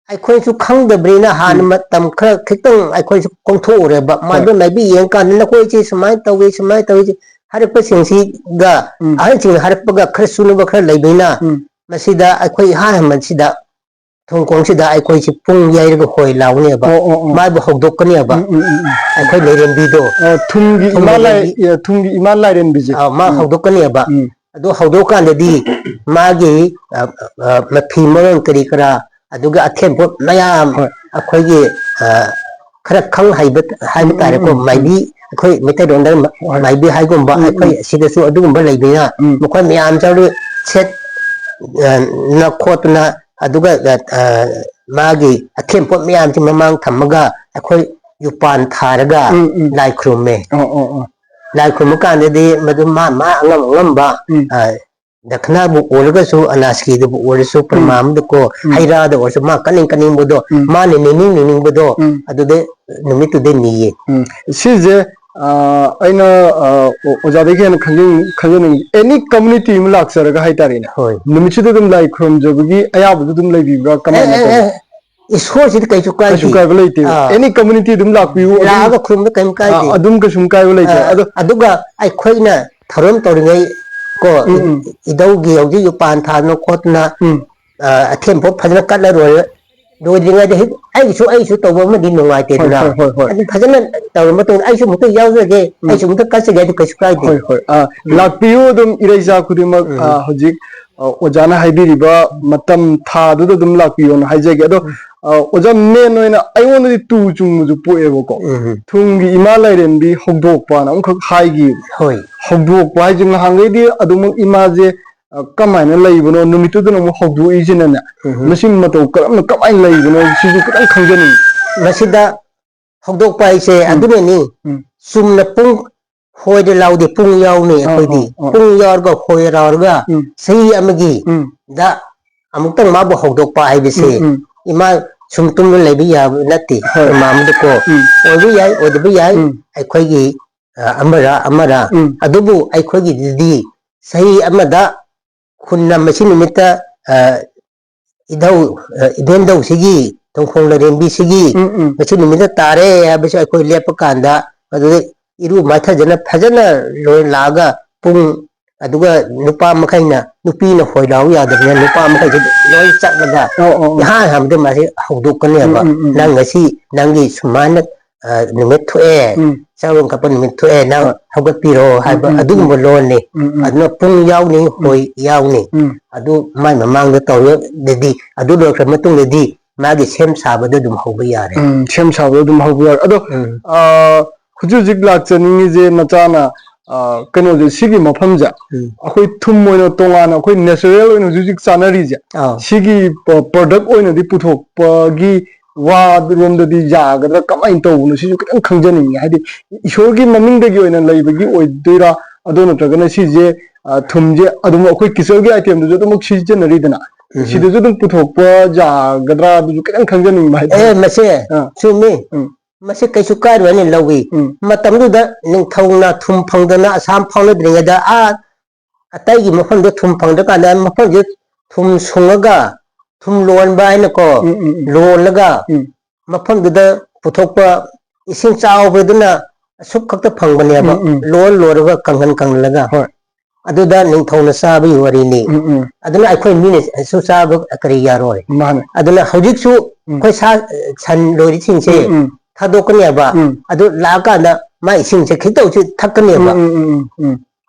ꯑꯩꯈꯣꯏꯁꯨ ꯈꯪꯗꯕꯅꯤꯅ ꯍꯥꯟꯅ ꯎꯝ꯫ ꯃꯇꯝ ꯈꯔ ꯈꯤꯇꯪ ꯑꯩꯈꯣꯏꯁꯨ ꯀꯣꯡꯊꯣꯛꯎꯔꯦꯕ꯫ ꯍꯣꯏ꯫ ꯃꯗꯨ ꯃꯥꯏꯕꯤ ꯌꯦꯡꯀꯥꯟꯗ ꯅꯈꯣꯏꯁꯦ ꯁꯨꯃꯥꯏꯅ ꯇꯧꯏ, ꯁꯨꯃꯥꯏꯅ ꯇꯧꯏ ꯍꯥꯏꯔꯛꯄꯁꯤꯡꯁꯤꯒ ꯎꯝ꯫ ꯑꯍꯟꯁꯤꯡꯅ ꯍꯥꯏꯔꯛꯄꯒ ꯈꯔ ꯆꯨꯅꯕ ꯈꯔ ꯂꯩꯕꯅꯤꯅ ꯎꯝ꯫ ꯃꯁꯤꯗ ꯑꯩꯈꯣꯏ ꯏꯍꯥꯟ ꯍꯥꯟꯕꯁꯤꯗ ꯊꯣꯡꯈꯣꯡꯁꯤꯗ ꯑꯩꯈꯣꯏꯁꯤ ꯄꯨꯡ ꯌꯩꯔꯒ ꯍꯣꯏ ꯂꯥꯎꯒꯅꯦꯕ꯫ ꯑꯣ, ꯑꯣ, ꯑꯣ꯫ ꯃꯥꯕꯨ ꯍꯧꯗꯣꯛꯀꯅꯦꯕ꯫ ꯎꯝ, ꯎꯝ, ꯎꯝ, ꯎꯝ꯫ ꯑꯩꯈꯣꯏ ꯂꯩꯔꯦꯝꯕꯤꯗꯣ꯫ ꯑꯣ, ꯊꯨꯝꯒꯤ ꯊꯨꯝꯒꯤ ꯏꯃꯥ ꯂꯥꯏ-, ꯂꯩꯔꯦꯝꯕꯤ꯫ ꯑ, ꯊꯨꯝꯒꯤ ꯏꯃꯥ ꯂꯥꯏꯔꯦꯝꯕꯤꯁꯦ꯫ ꯑ, ꯃꯥ ꯎꯝ꯫ ꯍꯧꯗꯣꯛꯀꯅꯦꯕ꯫ ꯎꯝ꯫ ꯑꯗꯨ ꯍꯧꯗꯣꯛꯑꯀꯥꯟꯗꯗꯤ ꯃꯥꯒꯤ, ꯑ, ꯑ, ꯃꯐꯤ ꯃꯔꯣꯟ ꯀꯔꯤ ꯀꯔꯥ, ꯑꯗꯨꯒ ꯑꯊꯦꯟ ꯄꯣꯠ ꯃꯌꯥꯝ, ꯍꯣꯏ꯫ ꯑꯩꯈꯣꯏꯒꯤ, ꯑ, ꯈꯔ ꯈꯪ ꯍꯩꯕ ꯍꯥꯏꯕ ꯎꯝ, ꯇꯥꯔꯦꯀꯣ, ꯎꯝ, ꯎꯝ꯫ ꯃꯥꯏꯕꯤ, ꯑꯩꯈꯣꯏ ꯃꯩꯇꯩꯂꯣꯟꯗ ꯃ-, ꯍꯣꯏ꯫ ꯃꯥꯏꯕꯤ ꯍꯥꯏꯒꯨꯝꯕ, ꯎꯝ, ꯑꯩꯈꯣꯏ ꯎꯝ꯫ ꯁꯤꯗꯁꯨ ꯑꯗꯨꯒꯨꯝꯕ ꯂꯩꯕꯅꯤꯅ, ꯎꯝ꯫ ꯃꯈꯣꯏ ꯃꯌꯥꯝ ꯆꯠꯂꯒ ꯁꯦꯠ, ꯑ, ꯅ ꯈꯣꯠꯇꯅ, ꯑꯗꯨꯒ, ꯑ, ꯑ, ꯃꯥꯒꯤ ꯑꯊꯦꯟ ꯄꯣꯠ ꯃꯌꯥꯝꯁꯤ ꯃꯃꯥꯡ ꯊꯝꯃꯒ ꯑꯩꯈꯣꯏ ꯌꯨꯄꯥꯟ ꯊꯥꯔꯒ ꯎꯝ, ꯎꯝ꯫ ꯂꯥꯏ ꯈꯨꯔꯨꯝꯃꯦ꯫ ꯑꯣ, ꯑꯣ, ꯑꯣ꯫ ꯂꯥꯏ ꯈꯨꯔꯨꯝꯕ ꯀꯥꯟꯗꯗꯤ ꯃꯗꯨ ꯃꯥ, ꯃꯥ ꯑꯉꯝ ꯑꯉꯝꯕ, ꯎꯝ꯫ ꯑ, ꯗꯈꯤꯅꯥꯕꯨ ꯑꯣꯏꯔꯒꯁꯨ, ꯑꯅꯥꯁꯀꯤꯗꯕꯨ ꯑꯣꯏꯔꯁꯨ, ꯎꯝ꯫ ꯄ꯭ꯔꯃꯥꯟꯗꯀꯣ, ꯎꯝ꯫ ꯍꯩ ꯔꯥꯗ ꯑꯣꯏꯔꯁꯨ, ꯃꯥ ꯀꯠꯅꯤꯡ ꯀꯠꯅꯤꯡꯕꯗꯣ, ꯎꯝ꯫ ꯃꯥꯅ ꯅꯤꯡꯅꯤꯡ ꯅꯤꯡꯅꯤꯡꯕꯗꯣ, ꯎꯝ꯫ ꯑꯗꯨꯗ ꯅꯨꯃꯤꯠꯇꯨꯗ ꯅꯤꯌꯦ꯫ ꯎꯝ꯫ ꯁꯤꯁꯦ, ꯑ, ꯑꯩꯅ, ꯑ, ꯑꯣ-, ꯑꯣꯖꯥꯗꯒꯤ ꯍꯦꯟꯅ ꯈꯪꯖꯅꯤꯡ-, ꯈꯪꯖꯅꯤꯡꯉꯤ꯫ Any community ꯑꯃ ꯂꯥꯛꯆꯔꯒ ꯍꯥꯏꯇꯥꯔꯦꯅꯦ꯫ ꯍꯣꯏ꯫ ꯅꯨꯃꯤꯠꯁꯤꯗ ꯑꯗꯨꯝ ꯂꯥꯏ ꯈꯨꯔꯨꯝꯖꯕꯒꯤ ꯑꯌꯥꯕꯗꯨ ꯑꯗꯨꯝ ꯂꯩꯕꯤꯕ꯭ꯔꯥ? ꯀꯃꯥꯏꯅ ꯑꯦ, ꯑꯦ, ꯇꯧꯒꯦ? ꯑꯦ, ꯏꯁꯣꯔꯁꯤꯗꯤ ꯀꯩꯁꯨ ꯀꯥꯏꯗꯦ꯫ ꯀꯩꯁꯨ ꯀꯥꯏꯕ ꯂꯩꯇꯦ꯫ ꯑꯥ꯫ Any community ꯑꯗꯨꯝ ꯂꯥꯛꯄꯤꯌꯨ, ꯑꯗꯨꯝ ꯂꯥꯛꯑꯒ ꯈꯨꯔꯨꯝꯕ ꯀꯩꯝ ꯀꯥꯏꯗꯦ꯫ ꯑꯥ, ꯑꯗꯨꯝ ꯀꯩꯁꯨꯝ ꯀꯥꯏꯕ ꯂꯩꯇꯦ꯫ ꯑꯥ, ꯑꯗꯣ ꯑꯗꯨꯒ ꯑꯩꯈꯣꯏꯅ ꯊꯧꯔꯝ ꯇꯧꯔꯤꯉꯩ ꯀꯣ, ꯎꯝ, ꯎꯝ꯫ ꯏꯙꯧꯒꯤ ꯍꯧꯖꯤꯛ ꯌꯨꯄꯥꯟ ꯊꯥꯗꯅ ꯈꯣꯠꯇꯅ, ꯎꯝ꯫ ꯑ, ꯑꯊꯦꯟ ꯄꯣꯠ ꯐꯖꯅ ꯀꯠꯂ ꯂꯣꯏꯔꯦ꯫ ꯂꯣꯏꯗ꯭ꯔꯤꯉꯩꯗ ꯍꯦꯛ ꯑꯩꯒꯤꯁꯨ, ꯑꯩꯒꯤꯁꯨ ꯇꯧꯕ ꯑꯃꯗꯤ ꯅꯨꯡꯉꯥꯏꯇꯦꯗꯅ꯫ ꯍꯣꯏ, ꯍꯣꯏ, ꯍꯣꯏ, ꯍꯣꯏ꯫ ꯑꯗꯨ ꯐꯖꯅ ꯇꯧꯔ ꯃꯇꯨꯡꯗ ꯑꯩꯁꯨ ꯑꯃꯨꯛꯇ ꯌꯥꯎꯖꯒꯦ, ꯎꯝ꯫ ꯑꯩꯁꯨ ꯑꯃꯨꯛꯇ ꯀꯠꯆꯒꯦ, ꯑꯗꯨ ꯀꯩꯁꯨ ꯀꯥꯏꯗꯦ꯫ ꯍꯣꯏ, ꯍꯣꯏ꯫ ꯑ, ꯎꯝ꯫ ꯂꯥꯛꯄꯤꯌꯨ ꯑꯗꯨꯝ ꯏꯔꯩꯆꯥ ꯈꯨꯗꯤꯡꯃꯛ, ꯎꯝ꯫ ꯑ, ꯍꯧꯖꯤꯛ, ꯑ, ꯑꯣꯖꯥꯅ ꯍꯥꯏꯕꯤꯔꯤꯕ ꯃꯇꯝ ꯊꯥꯗꯨꯗ ꯑꯗꯨꯝ ꯂꯥꯛꯄꯤꯌꯣꯅ ꯍꯥꯏꯖꯒꯦ꯫ ꯑꯗꯣ, ꯎꯝ꯫ ꯑ, ꯑꯣꯖꯥ, ꯃꯦꯟ ꯑꯣꯏꯅ ꯑꯩꯉꯣꯟꯗꯗꯤ ꯇꯨ ꯆꯨꯡꯕꯁꯨ ꯄꯣꯛꯑꯦꯕꯀꯣ꯫ ꯎꯝ꯫ ꯊꯨꯝꯒꯤ ꯏꯃꯥ ꯂꯥꯏꯔꯦꯝꯕꯤ ꯍꯧꯗꯣꯛꯄꯅ ꯑꯃꯈꯛ ꯍꯥꯏꯈꯤꯕ꯫ ꯍꯣꯏ꯫ ꯍꯧꯗꯣꯛꯄ ꯍꯥꯏꯁꯦ ꯉꯍꯥꯟꯈꯩꯗꯤ ꯑꯗꯨꯃꯛ ꯏꯃꯥꯁꯦ, ꯑ, ꯀꯃꯥꯏꯅ ꯂꯩꯕꯅꯣ, ꯅꯨꯃꯤꯠꯇꯨꯗꯅ ꯑꯃꯨꯛ ꯍꯧꯗꯣꯛꯏꯁꯤꯅꯅꯦ, ꯎꯝ꯫ ꯃꯁꯤ ꯃꯇꯧ ꯀꯔꯝꯅ, ꯀꯃꯥꯏꯅ ꯂꯩꯕꯅꯣ, ꯁꯤꯁꯨ ꯈꯤꯇꯪ ꯈꯪꯖꯅꯤꯡꯉꯤ꯫ ꯃꯁꯤꯗ ꯍꯧꯗꯣꯛꯄ ꯍꯥꯏꯁꯦ ꯎꯝ꯫ ꯑꯗꯨꯅꯅꯤ꯫ ꯎꯝ꯫ ꯆꯨꯝꯅ ꯄꯨꯡ ꯍꯣꯏꯗ ꯂꯥꯎꯗꯦ, ꯄꯨꯡ ꯌꯥꯎꯅꯤ ꯑꯥ, ꯑꯩꯈꯣꯏꯗꯤ꯫ ꯑꯥ, ꯑꯥ꯫ ꯄꯨꯡ ꯌꯥꯎꯔꯒ ꯍꯣꯏ ꯂꯥꯎꯔꯒ ꯎꯝ꯫ ꯆꯍꯤ ꯑꯃꯒꯤ ꯎꯝ꯫ ꯗ ꯑꯃꯨꯛꯇꯪ ꯃꯥꯕꯨ ꯍꯧꯗꯣꯛꯄ ꯍꯥꯏꯕꯁꯦ ꯎꯝ, ꯎꯝ꯫ ꯏꯃꯥ ꯁꯨꯝ ꯇꯨꯝꯅ ꯂꯩꯕ ꯌꯥꯕ ꯅꯠꯇꯦ꯫ ꯍꯣꯏ꯫ ꯃꯥ ꯑꯃꯗꯀꯣ ꯎꯝ꯫ ꯑꯣꯏꯕ ꯌꯥꯏ, ꯑꯣꯏꯗꯕ ꯌꯥꯏ, ꯎꯝ꯫ ꯑꯩꯈꯣꯏꯒꯤ, ꯑ, ꯑꯃꯔ, ꯑꯃꯔ꯫ ꯎꯝ꯫ ꯑꯗꯨꯕꯨ ꯑꯩꯈꯣꯏꯒꯤꯗꯗꯤ ꯆꯍꯤ ꯑꯃꯗ ꯈꯨꯟꯅ ꯃꯁꯤ ꯅꯨꯃꯤꯠꯇ, ꯑ, ꯏꯙꯧ, ꯑ, ꯏꯚꯦꯟꯗꯧꯁꯤꯒꯤ, ꯇꯣꯡꯈꯣꯡ ꯂꯥꯏꯔꯦꯝꯕꯤꯁꯤꯒꯤ ꯎꯝ, ꯎꯝ꯫ ꯃꯁꯤ ꯅꯨꯃꯤꯠꯇ ꯇꯥꯔꯦ ꯍꯥꯏꯕꯁꯤ ꯑꯩꯈꯣꯏ ꯂꯦꯞꯄ ꯀꯥꯟꯗ, ꯑꯗꯨꯗ ꯏꯔꯨ ꯃꯥꯏꯊꯖꯅ ꯐꯖꯅ ꯂꯣꯏ ꯂꯥꯛꯑꯒ ꯄꯨꯡ, ꯑꯗꯨꯒ ꯅꯨꯄꯥ ꯃꯈꯩꯅ, ꯅꯨꯄꯤꯅ ꯍꯣꯏ ꯂꯥꯎ ꯌꯥꯗꯕꯅꯤꯅ ꯅꯨꯄꯥ ꯃꯈꯩꯁꯤ ꯂꯣꯏ ꯆꯠꯂꯒ ꯑꯣ, ꯑꯣ, ꯑꯣ꯫ ꯏꯍꯥꯟ ꯍꯥꯟꯕꯗ ꯃꯥꯁꯤ ꯍꯧꯗꯣꯛꯀꯅꯦꯕ꯫ ꯎꯝ, ꯎꯝ, ꯎꯝ, ꯎꯝ꯫ "ꯅꯪ ꯉꯁꯤ ꯅꯪꯒꯤ ꯁꯨꯃꯥꯏꯅ, ꯑ, ꯅꯨꯃꯤꯠ ꯊꯣꯛꯑꯦ, ꯎꯝ꯫ ꯆꯥꯔꯣꯟ ꯀꯛꯄ ꯅꯨꯃꯤꯠ ꯊꯣꯛꯑꯦ, ꯅꯪ ꯍꯣꯏ꯫ ꯍꯧꯒꯠꯄꯤꯔꯣ ꯎꯝ, ꯍꯥꯏꯕ ꯎꯝ, ꯎꯝ, ꯑꯗꯨꯒꯨꯝꯕ ꯎꯝ꯫ ꯂꯣꯟꯅꯤ꯫ ꯎꯝ, ꯎꯝ꯫ ꯑꯗꯨꯅ ꯄꯨꯡ ꯌꯥꯎꯅꯤ, ꯎꯝ꯫ ꯍꯣꯏ ꯌꯥꯎꯅꯤ꯫ ꯎꯝ꯫ ꯑꯗꯨ ꯃꯥꯏ ꯃꯃꯥꯡꯗ ꯇꯧꯔꯒꯗꯤ, ꯑꯗꯨ ꯂꯣꯏꯈ꯭ꯔ ꯃꯇꯨꯡꯗꯗꯤ ꯃꯥꯒꯤ ꯁꯦꯝ ꯁꯥꯕꯗ ꯑꯗꯨꯝ ꯍꯧꯕ ꯌꯥꯔꯦ꯫ ꯎꯝ, ꯁꯦꯝ ꯁꯥꯕꯗ ꯑꯗꯨꯝ ꯍꯧꯕ ꯌꯥꯔꯦ꯫ ꯑꯗꯣ, ꯎꯝ꯫ ꯑ, ꯍꯧꯖꯤꯛ ꯍꯧꯖꯤꯛ ꯂꯥꯛꯆꯅꯤꯡꯉꯤꯁꯦ ꯅꯆꯥꯅ, ꯑ, ꯀꯩꯅꯣꯁꯦ, ꯁꯤꯒꯤ ꯃꯐꯝꯁꯦ ꯎꯝ꯫ ꯑꯩꯈꯣꯏ ꯊꯨꯝ ꯑꯣꯏꯅ ꯇꯣꯉꯥꯟꯅ ꯑꯩꯈꯣꯏ natural ꯑꯣꯏꯅ ꯍꯧꯖꯤꯛ ꯍꯧꯖꯤꯛ ꯆꯥꯅꯔꯤꯁꯦ, ꯑꯥ꯫ ꯁꯤꯒꯤ ꯄ-, product ꯑꯣꯏꯅꯗꯤ ꯄꯨꯊꯣꯛꯄꯒꯤ ꯋꯥꯔꯣꯝꯗꯗꯤ ꯌꯥꯒꯗ꯭ꯔꯥ, ꯀꯃꯥꯏꯅ ꯇꯧꯕꯅꯣ? ꯁꯤꯁꯨ ꯈꯤꯇꯪ ꯈꯪꯖꯅꯤꯡꯉꯦ꯫ ꯍꯥꯏꯗꯤ ꯏꯁꯣꯔꯒꯤ ꯃꯃꯤꯡꯗꯒꯤ ꯑꯣꯏꯅ ꯂꯩꯕꯒꯤ ꯑꯣꯏꯗꯣꯏꯔꯥ, ꯑꯗꯨ ꯅꯠꯇ꯭ꯔꯒꯅ ꯁꯤꯁꯦ, ꯑ, ꯊꯨꯝꯁꯦ ꯑꯗꯨꯝ ꯑꯩꯈꯣꯏ ꯀꯤꯆꯟꯒꯤ item ꯗꯁꯨ ꯑꯗꯨꯃꯛ ꯁꯤꯖꯤꯟꯅꯔꯤꯗꯅ, ꯎꯝ꯫ ꯁꯤꯗꯁꯨ ꯑꯗꯨꯝ ꯄꯨꯊꯣꯛꯄ ꯌꯥꯒꯗ꯭ꯔꯥ? ꯑꯗꯨꯁꯨ ꯈꯤꯇꯪ ꯈꯪꯖꯅꯤꯡꯕ ꯍꯥꯏꯇꯥꯔꯦ꯫ ꯑꯦ, ꯃꯁꯦ ꯑꯥ꯫ ꯆꯨꯝꯃꯤ꯫ ꯎꯝ꯫ ꯃꯁꯤ ꯀꯩꯁꯨ ꯀꯥꯏꯔꯣꯏ ꯍꯥꯏꯅ ꯂꯧꯏ꯫ ꯎꯝ꯫ ꯃꯇꯝꯗꯨꯗ ꯅꯤꯡꯊꯧꯅ ꯊꯨꯝ ꯐꯪꯗꯅ ꯑꯁꯥꯝ ꯐꯥꯎꯅꯗ꯭ꯔꯤꯉꯩꯗ, ꯑꯥ, ꯑꯇꯩꯒꯤ ꯃꯐꯝꯗ ꯊꯨꯝ ꯐꯪꯗ꯭ꯔꯀꯥꯟꯗ, ꯃꯐꯝꯁꯤꯗ ꯊꯨꯝ ꯁꯨꯡꯉꯒ, ꯊꯨꯝ ꯂꯣꯟꯕ ꯍꯥꯏꯅꯀꯣ, ꯎꯝ, ꯎꯝ, ꯎꯝ꯫ ꯂꯣꯜꯂꯒ ꯎꯝ꯫ ꯃꯐꯝꯗꯨꯗ ꯄꯨꯊꯣꯛꯄ ꯏꯁꯤꯡ ꯆꯥꯎꯕꯗꯨꯅ ꯑꯁꯨꯛ ꯈꯛꯇ ꯐꯪꯕꯅꯦꯕ, ꯎꯝ, ꯎꯝ꯫ ꯂꯣꯟ ꯂꯣꯟꯂꯒ ꯀꯪꯍꯟ ꯀꯪꯍꯜꯂꯒ꯫ ꯍꯣꯏ꯫ ꯑꯗꯨꯗ ꯅꯤꯡꯊꯧꯅ ꯆꯥꯕꯒꯤ ꯋꯥꯔꯤꯅꯤ꯫ ꯎꯝ, ꯎꯝ꯫ ꯑꯗꯨꯅ ꯑꯩꯈꯣꯏ ꯃꯤꯅꯁꯨ ꯆꯥꯕ ꯀꯔꯤ ꯌꯥꯔꯣꯏ꯫ ꯃꯥꯅꯦ꯫ ꯑꯗꯨꯅ ꯍꯧꯖꯤꯛꯁꯨ ꯎꯝ꯫ ꯑꯩꯈꯣꯏ ꯁꯥ, ꯁꯟ ꯂꯣꯏꯔꯤꯁꯤꯡꯁꯦ ꯎꯝ, ꯎꯝ꯫ ꯊꯥꯗꯣꯛꯀꯅꯦꯕ꯫ ꯎꯝ꯫ ꯑꯗꯨ ꯂꯥꯛꯑꯀꯥꯟꯗ ꯃꯥ ꯏꯁꯤꯡꯁꯦ ꯈꯤꯇꯪꯁꯨ ꯊꯛꯀꯅꯦꯕ꯫ ꯎꯝ, ꯎꯝ, ꯎꯝ, ꯎꯝ, ꯎꯝ꯫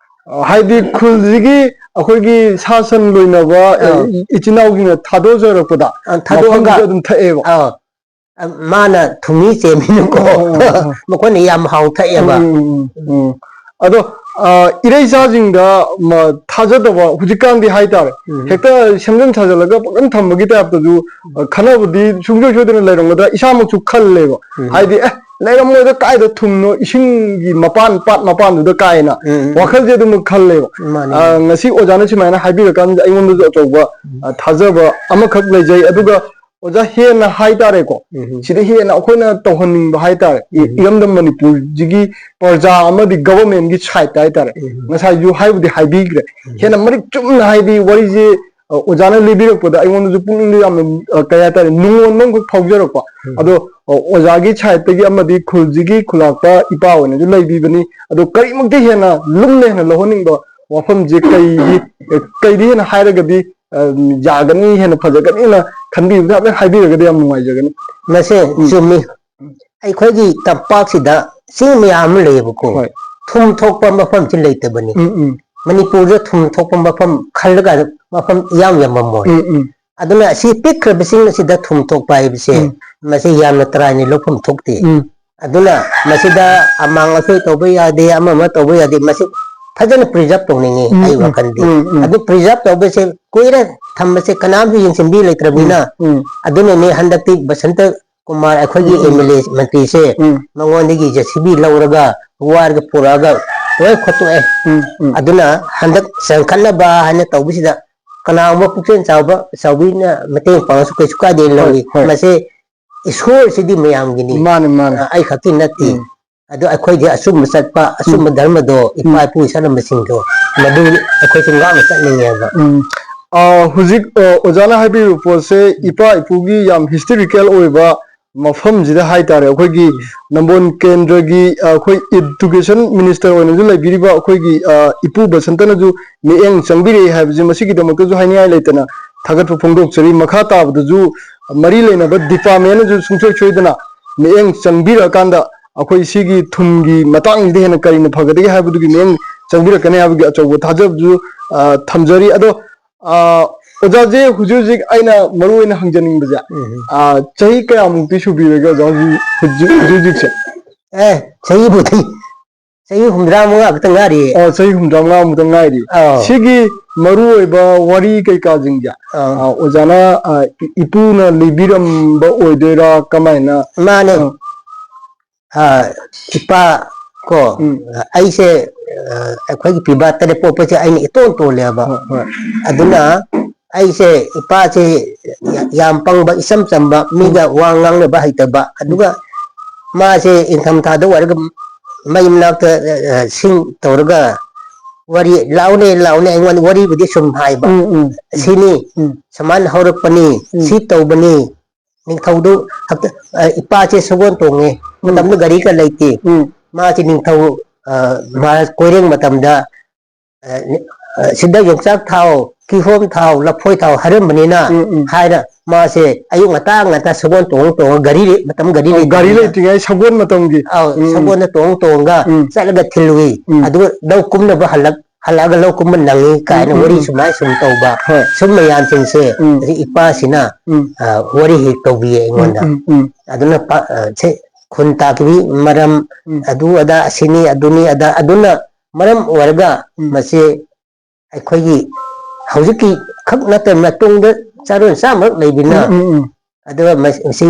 ꯑ, ꯍꯥꯏꯗꯤ ꯈꯨꯜꯁꯤꯒꯤ ꯑꯩꯈꯣꯏꯒꯤ ꯁꯥ ꯁꯟ ꯂꯣꯏꯅꯕ, ꯑ, ꯑꯥ꯫ ꯏ-, ꯏꯆꯤꯟ ꯏꯅꯥꯎꯁꯤꯡꯅ ꯊꯥꯗꯣꯛꯆꯔꯛꯄꯗ ꯑ, ꯊꯥꯗꯣꯛꯑꯒ ꯃꯐꯝꯗꯨꯗ ꯑꯗꯨꯝ ꯊꯛꯑꯦꯕ꯫ ꯑꯥ꯫ ꯑ, ꯃꯥꯅ ꯊꯨꯝꯃꯤ ꯆꯦꯟꯕꯤꯅꯀꯣ꯫ ꯑ, ꯑ, ꯑ, ꯑ꯫ ꯃꯈꯣꯏꯅ ꯌꯥꯝ ꯍꯥꯎ ꯊꯛꯑꯦꯕ꯫ ꯎꯝ, ꯎꯝ, ꯎꯝ, ꯎꯝ꯫ ꯑꯗꯣ, ꯑ, ꯏꯔꯩꯆꯥꯁꯤꯡꯗ ꯃ-, ꯊꯥꯖꯗꯕ ꯍꯧꯖꯤꯛꯀꯥꯟꯗꯤ ꯍꯥꯏꯇꯥꯔꯦ꯫ ꯎꯝ꯫ ꯍꯦꯛꯇ ꯁꯦꯝꯖꯤꯟ ꯁꯥꯖꯤꯜꯂꯒ ꯄꯪꯊꯝ ꯊꯝꯕꯒꯤ type ꯇꯁꯨ, ꯑ, ꯈꯟꯅꯕꯗꯤ ꯁꯨꯡꯁꯣꯏ ꯁꯣꯏꯗꯅ ꯂꯩꯔꯝꯒꯗ꯭ꯔꯥ ꯏꯁꯥꯃꯛꯁꯨ ꯈꯜꯂꯦꯕ꯫ ꯎꯝ꯫ ꯍꯥꯏꯗꯤ, "ꯑꯦ, ꯂꯩꯔꯝꯃꯣꯏꯗ, ꯀꯥꯏꯗ ꯊꯨꯝꯅꯣ, ꯏꯁꯤꯡꯒꯤ ꯃꯄꯥꯟ, ꯄꯥꯠ ꯃꯄꯥꯟꯗꯨꯗ ꯀꯥꯏꯅ", ꯎꯝ, ꯎꯝ, ꯎꯝ꯫ ꯋꯥꯈꯜꯁꯦ ꯑꯗꯨꯃꯛ ꯈꯜꯂꯦꯕ꯫ ꯃꯥꯅꯤ, ꯑ, ꯃꯥꯅꯤ꯫ ꯉꯁꯤ ꯑꯣꯖꯥꯅ ꯁꯨꯃꯥꯏꯅ ꯍꯥꯏꯕꯤꯔꯀꯥꯟꯗ ꯑꯩꯉꯣꯟꯗꯁꯨ ꯑꯆꯧꯕ, ꯎꯝ꯫ ꯑ, ꯊꯥꯖꯕ ꯑꯃꯈꯛ ꯂꯩꯖꯩ꯫ ꯑꯗꯨꯒ ꯑꯣꯖꯥ, ꯍꯦꯟꯅ ꯍꯥꯏꯇꯥꯔꯦꯀꯣ, ꯎꯝ꯫ ꯁꯤꯗ ꯍꯦꯟꯅ ꯑꯩꯈꯣꯏꯅ ꯇꯧꯍꯟꯅꯤꯡꯕ ꯍꯥꯏꯇꯥꯔꯦ, ꯏ-, ꯎꯝ꯫ ꯏꯔꯝꯗꯝ ꯃꯅꯤꯄꯨꯔꯁꯤꯒꯤ ꯄ꯭ꯔꯖꯥ ꯑꯃꯗꯤ government ꯀꯤ side ꯇ ꯍꯥꯏꯇꯥꯔꯦ, ꯎꯝ꯫ ꯉꯁꯥꯏꯁꯨ ꯍꯥꯏꯕꯨꯗꯤ ꯍꯥꯏꯕꯤꯈ꯭ꯔꯦ, ꯎꯝ꯫ ꯍꯦꯟꯅ ꯃꯔꯤꯛ ꯆꯨꯝꯅ ꯍꯥꯏꯗꯤ ꯋꯥꯔꯤꯁꯦ, ꯑ, ꯑꯣꯖꯥꯅ ꯂꯤꯕꯤꯔꯛꯄꯗ ꯑꯩꯉꯣꯟꯗꯁꯨ ꯄꯨꯛꯅꯤꯡꯗ ꯌꯥꯝꯅ, ꯑ, ꯀꯩ ꯍꯥꯏꯇꯥꯔꯦ, ꯅꯨꯡꯉꯣꯟꯕ ꯑꯃꯈꯛ ꯐꯥꯎꯖꯔꯛꯄ꯫ ꯎꯝ꯫ ꯑꯗꯣ, ꯑ, ꯑꯣꯖꯥꯒꯤ side ꯇꯒꯤ ꯑꯃꯗꯤ ꯈꯨꯜꯁꯤꯒꯤ ꯈꯨꯂꯥꯛꯄ ꯏꯄꯥ ꯑꯣꯏꯅꯁꯨ ꯂꯩꯕꯤꯕꯅꯤ꯫ ꯑꯗꯣ ꯀꯔꯤꯃꯛꯇꯤ ꯍꯦꯟꯅ ꯂꯨꯝꯅ ꯍꯦꯟꯅ ꯂꯧꯍꯟꯅꯤꯡꯕ ꯋꯥꯐꯝꯁꯦ ꯀꯩꯗꯤ, ꯀꯩꯗꯤ ꯍꯦꯟꯅ ꯍꯥꯏꯔꯒꯗꯤ, ꯑ, ꯌꯥꯒꯅꯤ, ꯍꯦꯟꯅ ꯐꯖꯒꯅꯤꯅ ꯈꯟꯕꯤꯕꯗ ꯍꯥꯏꯐꯦꯠ ꯍꯥꯏꯕꯤꯔꯒꯗꯤ ꯌꯥꯝ ꯅꯨꯡꯉꯥꯏꯖꯒꯅꯤ꯫ ꯃꯁꯦ ꯎꯝ꯫ ꯆꯨꯝꯃꯤ꯫ ꯑꯩꯈꯣꯏꯒꯤ ꯇꯝꯄꯥꯛꯁꯤꯗ ꯆꯤꯡ ꯃꯌꯥꯝ ꯑꯃ ꯂꯩꯌꯦꯕꯀꯣ꯫ ꯍꯣꯏ꯫ ꯊꯨꯝ ꯊꯣꯛꯄ ꯃꯐꯝꯁꯤ ꯂꯩꯇꯕꯅꯤ꯫ ꯎꯝ, ꯎꯝ꯫ ꯃꯅꯤꯄꯨꯔꯗ ꯊꯨꯝ ꯊꯣꯛꯄ ꯃꯐꯝ ꯈꯜꯂꯒ ꯃꯐꯝ ꯏꯌꯥꯝ ꯌꯥꯝꯃꯝꯃꯣꯏ꯫ ꯎꯝ, ꯎꯝ꯫ ꯑꯗꯨꯅ ꯑꯁꯤ ꯄꯤꯛꯈ꯭ꯔꯕꯁꯤꯡ ꯑꯁꯤꯗ ꯊꯨꯝ ꯊꯣꯛꯄ ꯍꯥꯏꯕꯁꯦ, ꯎꯝ꯫ ꯃꯁꯤ ꯌꯥꯝꯅ ꯇꯔꯥꯏꯅ ꯂꯧꯐꯝ ꯊꯣꯛꯇꯦ꯫ ꯎꯝ꯫ ꯑꯗꯨꯅ ꯃꯁꯤꯗ ꯑꯃꯥꯡ ꯑꯁꯣꯏ ꯇꯧꯕ ꯌꯥꯗꯦ, ꯑꯃ ꯑꯃ ꯇꯧꯕ ꯌꯥꯗꯦ, ꯃꯁꯤ ꯐꯖꯅ preserve ꯇꯧꯅꯤꯡꯉꯤ ꯎꯝ, ꯑꯩ ꯎꯝ, ꯋꯥꯈꯜꯗꯤ꯫ ꯎꯝ, ꯎꯝ꯫ ꯑꯗꯨ preserve ꯇꯧꯕꯁꯦ ꯀꯨꯏꯔꯦ ꯊꯝꯕꯁꯦ ꯀꯅꯥꯝꯁꯨ ꯌꯦꯡꯁꯤꯟꯕꯤ ꯂꯩꯇ꯭ꯔꯕꯅꯤꯅ, ꯎꯝ, ꯎꯝ꯫ ꯑꯗꯨꯅꯅꯦ ꯍꯟꯗꯛꯇꯤ ꯕꯁꯟꯇ ꯀꯨꯃꯥꯔ ꯑꯩꯈꯣꯏꯒꯤ ꯎꯝ, ꯎꯝ꯫ ꯑꯦꯝ ꯑꯦꯜ ꯑꯦ ꯃꯟꯇ꯭ꯔꯤꯁꯦ ꯎꯝ꯫ ꯃꯉꯣꯟꯗꯒꯤ ꯖꯦ ꯁꯤ ꯕꯤ ꯂꯧꯔꯒ ꯋꯥꯏꯔꯒ ꯄꯨꯔꯛꯑꯒ ꯂꯣꯏ ꯈꯣꯠꯇꯣꯛꯑꯦ꯫ ꯎꯝ, ꯎꯝ꯫ ꯑꯗꯨꯅ ꯍꯟꯗꯛ ꯆꯪꯈꯠꯅꯕ ꯍꯥꯏꯅ ꯇꯧꯕꯁꯤꯗ ꯀꯅꯥꯒꯨꯝꯕ ꯄꯨꯛꯆꯦꯜ ꯆꯥꯎꯕ ꯆꯥꯎꯕꯤꯅ ꯃꯇꯦꯡ ꯄꯥꯡꯉꯁꯨ ꯀꯩꯁꯨ ꯀꯥꯏꯗꯦ ꯍꯣꯏ, ꯂꯧꯏ꯫ ꯍꯣꯏ꯫ ꯃꯁꯤ ꯏꯁꯣꯔꯁꯤꯗꯤ ꯃꯌꯥꯝꯒꯤꯅꯤ꯫ ꯃꯥꯅꯤ, ꯃꯥꯅꯤ꯫ ꯑ, ꯑꯩ ꯈꯛꯀꯤ ꯅꯠꯇꯦ꯫ ꯎꯝ꯫ ꯑꯗꯣ ꯑꯩꯈꯣꯏꯗꯤ ꯑꯆꯨꯝꯕ ꯆꯠꯄ, ꯑꯆꯨꯝꯕ ꯎꯝ꯫ ꯙꯔꯃꯗꯣ ꯎꯝ꯫ ꯏꯄꯥ ꯏꯄꯨ ꯆꯠꯂꯝꯕꯁꯤꯡꯗꯣ, ꯃꯗꯨ ꯑꯩꯈꯣꯏꯁꯨ ꯉꯥꯛꯅ ꯆꯠꯅꯤꯡꯉꯦꯕ꯫ ꯎꯝ꯫ ꯑ, ꯍꯧꯖꯤꯛ, ꯑ, ꯑꯣꯖꯥꯅ ꯍꯥꯏꯕꯤꯔꯤꯕ ꯄꯣꯠꯁꯦ ꯏꯄꯥ ꯏꯄꯨꯒꯤ ꯌꯥꯝ historical ꯑꯣꯏꯕ ꯃꯐꯝꯁꯤꯗ ꯍꯥꯏꯇꯥꯔꯦ, ꯑꯩꯈꯣꯏꯒꯤ ꯎꯝ꯫ ꯅꯝꯕꯣꯜ ꯀꯦꯟꯗ꯭ꯔꯒꯤ, ꯑ, ꯑꯩꯈꯣꯏ education minister ꯑꯣꯏꯅꯁꯨ ꯂꯩꯕꯤꯔꯤꯕ ꯑꯩꯈꯣꯏꯒꯤ, ꯑ, ꯏꯄꯨ ꯕꯁꯟꯇꯅꯁꯨ ꯃꯤꯠꯌꯦꯡ ꯆꯪꯕꯤꯔꯛꯏ ꯍꯥꯏꯕꯁꯦ ꯃꯁꯤꯒꯤꯗꯃꯛꯇꯁꯨ ꯍꯥꯏꯅꯤꯡꯉꯥꯏ ꯂꯩꯇꯅ ꯊꯥꯒꯠꯄ ꯐꯣꯡꯗꯣꯛꯆꯔꯤ꯫ ꯃꯈꯥ ꯇꯥꯕꯗꯁꯨ ꯃꯔꯤ ꯂꯩꯅꯕ departmentꯅꯁꯨ ꯁꯨꯡꯁꯣꯏ ꯁꯣꯏꯗꯅ ꯃꯤꯠꯌꯦꯡ ꯆꯪꯕꯤꯔꯛꯑꯀꯥꯟꯗ ꯑꯩꯈꯣꯏ ꯁꯤꯒꯤ ꯊꯨꯝꯒꯤ ꯃꯇꯥꯡꯁꯤꯗ ꯍꯦꯟꯅ ꯀꯔꯤꯅ ꯐꯒꯗꯒꯦ ꯍꯥꯏꯕꯗꯨꯒꯤ ꯃꯤꯠꯌꯦꯡ ꯆꯪꯕꯤꯔꯛꯀꯅꯤ ꯍꯥꯏꯕꯒꯤ ꯑꯆꯧꯕ ꯊꯥꯖꯕꯁꯨ, ꯑ, ꯊꯝꯖꯔꯤ꯫ ꯑꯗꯣ, ꯑ, ꯑꯣꯖꯥꯁꯦ ꯍꯧꯖꯤꯛ ꯍꯧꯖꯤꯛ ꯑꯩꯅ ꯃꯔꯨ ꯑꯣꯏꯅ ꯍꯪꯖꯅꯤꯡꯕꯁꯦ, ꯎꯝ꯫ ꯑ, ꯆꯍꯤ ꯀꯌꯥꯃꯨꯛꯇꯤ ꯁꯨꯕꯤꯔꯒꯦ ꯑꯣꯖꯥ ꯍꯧꯖꯤꯛ, ꯍꯧꯖꯤꯛ, ꯍꯧꯖꯤꯛ ꯍꯧꯖꯤꯛꯁꯦ? ꯑꯦ, ꯆꯍꯤꯕꯨꯗꯤ ꯆꯍꯤ ꯍꯨꯝꯗ꯭ꯔꯥ ꯃꯉꯥ ꯈꯛꯇ ꯉꯥꯏꯔꯤꯌꯦ꯫ ꯑ, ꯆꯍꯤ ꯍꯨꯝꯗ꯭ꯔꯥ ꯃꯉꯥꯃꯨꯛꯇ ꯉꯥꯏꯔꯤ꯫ ꯑꯧ꯫ ꯁꯤꯒꯤ ꯃꯔꯨ ꯑꯣꯏꯕ ꯋꯥꯔꯤ ꯀꯩꯀꯥꯁꯤꯡꯁꯦ, ꯑꯧ꯫ ꯑ, ꯑꯣꯖꯥꯅ, ꯑ, ꯏ-, ꯏꯄꯨꯅ ꯂꯤꯕꯤꯔꯝꯕ ꯑꯣꯏꯗꯣꯏꯔꯥ, ꯀꯃꯥꯏꯅ? ꯃꯥꯅꯦ꯫ ꯑ꯫ ꯑ, ꯏꯄꯥ ꯀꯣ, ꯎꯝ꯫ ꯑꯩꯁꯦ, ꯑ, ꯑꯩꯈꯣꯏꯒꯤ ꯄꯤꯕꯥ ꯇꯔꯦꯠ ꯄꯣꯛꯄꯁꯦ ꯑꯩꯅ ꯏꯇꯣꯟ ꯇꯣꯜꯂꯦꯕ꯫ ꯍꯣꯏ, ꯍꯣꯏ꯫ ꯑꯗꯨꯅ ꯑꯩꯁꯦ, ꯏꯄꯥꯁꯦ ꯌꯥ-, ꯌꯥꯝ ꯄꯪꯕ, ꯏꯆꯝ ꯆꯝꯕ, ꯎꯝ꯫ ꯃꯤꯒ ꯋꯥ ꯉꯥꯡꯅꯕ ꯍꯩꯇꯕ, ꯎꯝ꯫ ꯑꯗꯨꯒ ꯃꯥꯁꯦ ꯏꯪꯊꯝꯊꯥꯗ ꯑꯣꯏꯔꯒ ꯃꯩ ꯃꯅꯥꯛꯇ, ꯑ, ꯑ, ꯁꯤꯡ ꯇꯧꯔꯒ ꯋꯥꯔꯤ, "ꯂꯥꯎꯅꯦ, ꯂꯥꯎꯅꯦ," ꯑꯩꯉꯣꯟꯗ ꯋꯥꯔꯤꯕꯨꯗꯤ ꯁꯨꯝ ꯍꯥꯏꯕ꯫ ꯎꯝ, ꯎꯝ, ꯎꯝ꯫ "ꯁꯤꯅꯤ, ꯎꯝ꯫ ꯁꯨꯃꯥꯏꯅ ꯍꯧꯔꯛꯄꯅꯤ, ꯎꯝ꯫ ꯁꯤ ꯇꯧꯕꯅꯤ, ꯅꯤꯡꯊꯧꯗꯨ ꯍꯛꯇ-, ꯑ, ꯏꯄꯥꯁꯦ ꯁꯒꯣꯜ ꯇꯣꯡꯉꯦ, ꯎꯝ꯫ ꯃꯇꯝꯗꯨ ꯒꯥꯔꯤꯒ ꯂꯩꯇꯦ꯫ ꯎꯝ꯫ ꯃꯥꯁꯦ ꯅꯤꯡꯊꯧ, ꯑ, ꯃꯍꯥꯔꯥꯖ ꯀꯣꯏꯔꯦꯡ ꯃꯇꯝꯗ, ꯑ, ꯅꯤ-, ꯑ, ꯁꯤꯗ ꯌꯣꯡꯆꯥꯛ ꯊꯥꯎ, ꯀꯤꯍꯣꯝ ꯊꯥꯎ, ꯂꯐꯣꯏ ꯊꯥꯎ ꯍꯥꯏꯔꯝꯕꯅꯤꯅ ꯎꯝ, ꯎꯝ꯫ ꯍꯥꯏꯅ ꯃꯥꯁꯦ ꯑꯌꯨꯛ ꯉꯟꯇꯥ ꯉꯟꯇꯥ ꯁꯒꯣꯜ ꯇꯣꯡ ꯇꯣꯡꯉꯒ, ꯒꯥꯔꯤ ꯂꯩ-, ꯃꯇꯝ ꯒꯥꯔꯤ ꯑꯣ, ꯒꯥꯔꯤ ꯂꯩꯇ꯭ꯔꯤꯉꯩ꯫ ꯂꯩꯇ꯭ꯔꯤꯉꯩ ꯁꯒꯣꯜ ꯃꯇꯝꯒꯤ꯫ ꯑꯧ, ꯎꯝ꯫ ꯁꯒꯣꯜꯗ ꯇꯣꯡ ꯇꯣꯡꯉꯒ ꯎꯝ꯫ ꯆꯠꯂꯒ ꯊꯤꯜꯂꯨꯏ꯫ ꯎꯝ꯫ ꯑꯗꯨꯒ ꯂꯧ ꯀꯨꯝꯅꯕ ꯍꯜꯂꯛ-, ꯍꯜꯂꯛꯑꯒ ꯂꯧ ꯀꯨꯝꯕ ꯅꯪꯉꯤ ꯀꯥꯏꯅ ꯎꯝ, ꯎꯝ, ꯋꯥꯔꯤ ꯎꯝ꯫ ꯁꯨꯃꯥꯏ ꯁꯨꯝ ꯇꯧꯕ꯫ ꯍꯣꯏ꯫ ꯁꯨꯝ ꯃꯌꯥꯝꯁꯤꯡꯁꯦ ꯎꯝ꯫ ꯍꯧꯖꯤꯛ ꯏꯄꯥꯁꯤꯅ, ꯎꯝ꯫ ꯑ, ꯋꯥꯔꯤ ꯍꯦꯛ ꯇꯧꯕꯤꯌꯦ ꯎꯝ, ꯑꯩꯉꯣꯟꯗ꯫ ꯎꯝ, ꯎꯝ꯫ ꯑꯗꯨꯅ ꯄ-, ꯑ, ꯁꯦ, ꯈꯨꯟ ꯇꯥꯛꯄꯒꯤ ꯃꯔꯝ, ꯎꯝ꯫ ꯑꯗꯨ ꯑꯗꯥ, ꯑꯁꯤꯅꯤ, ꯑꯗꯨꯅꯤ, ꯑꯗꯥ, ꯑꯗꯨꯅ ꯃꯔꯝ ꯑꯣꯏꯔꯒ ꯎꯝ꯫ ꯃꯁꯤ ꯑꯩꯈꯣꯏꯒꯤ ꯍꯧꯖꯤꯛꯀꯤ ꯈꯛ ꯅꯠꯇꯅ ꯃꯇꯨꯡꯗ ꯆꯥꯔꯣꯟ ꯆꯥꯝꯃꯔꯛ ꯂꯩꯕꯅ, ꯎꯝ, ꯎꯝ, ꯎꯝ꯫ ꯑꯗꯨꯒ ꯃꯁꯤ, ꯃꯁꯤ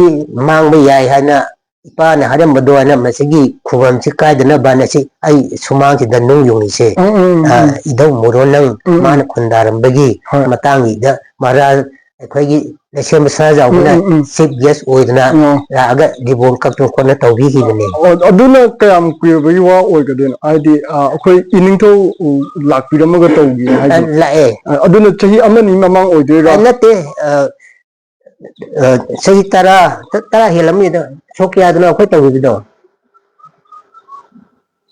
ꯃꯥꯡꯕ ꯌꯥꯏ ꯍꯥꯏꯅ ꯏꯄꯥꯅ ꯍꯥꯏꯔꯝꯕꯗꯣ ꯍꯥꯏꯅ ꯃꯁꯤꯒꯤ ꯈꯨꯕꯝꯁꯤ ꯀꯥꯏꯗꯅꯕ ꯍꯥꯏꯅ ꯁꯤ ꯑꯩ ꯁꯨꯃꯥꯡꯁꯤꯗ ꯅꯨꯡ ꯌꯨꯡꯉꯤꯁꯦ, ꯎꯝ, ꯎꯝ, ꯎꯝ, ꯑ, ꯎꯝ꯫ ꯏꯙꯧ ꯃꯣꯔꯣꯅꯪ ꯎꯝ, ꯎꯝ꯫ ꯃꯥꯅ ꯈꯨꯟꯗꯥꯔꯝꯕꯒꯤ ꯍꯣꯏ꯫ ꯃꯇꯥꯡꯁꯤꯗ ꯃꯍꯥꯔꯥꯖ ꯑꯩꯈꯣꯏꯒꯤ ꯂꯩꯁꯦꯝꯕ ꯁꯅꯥꯖꯥꯎꯕꯅ ꯎꯝ, ꯎꯝ, ꯎꯝ꯫ chief guest ꯑꯣꯏꯗꯅ ꯎꯝ꯫ ꯂꯥꯛꯑꯒ ꯔꯤꯕꯣꯟ ꯀꯛꯇꯅ ꯈꯣꯠꯅ ꯇꯧꯕꯤꯈꯤꯕꯅꯦ꯫ ꯑꯣ, ꯑꯗꯨꯅ ꯀꯌꯥꯝ ꯀꯨꯏꯔꯕꯒꯤ ꯋꯥ ꯑꯣꯏꯒꯗꯣꯏꯅꯣ? ꯍꯥꯏꯗꯤ, ꯑ, ꯑꯩꯈꯣꯏ ꯏꯅꯤꯡꯊꯧ, ꯎ, ꯂꯥꯛꯄꯤꯔꯝꯃꯒ ꯇꯧꯈꯤ ꯍꯥꯏꯁꯦ? ꯑ, ꯂꯥꯛꯑꯦ꯫ ꯑ, ꯑꯗꯨꯅ ꯆꯍꯤ ꯑꯃꯅꯤ ꯃꯃꯥꯡ ꯑꯣꯏꯗꯣꯏꯔꯥ? ꯑ, ꯅꯠꯇꯦ꯫ ꯑ, ꯑ, ꯆꯍꯤ ꯇꯔꯥ, ꯇꯔꯥ ꯍꯦꯜꯂꯝꯅꯤꯗ꯫ ꯁꯣꯛ ꯀꯌꯥꯗꯅꯣ ꯑꯩꯈꯣꯏ ꯇꯧꯈꯤꯕꯗꯣ?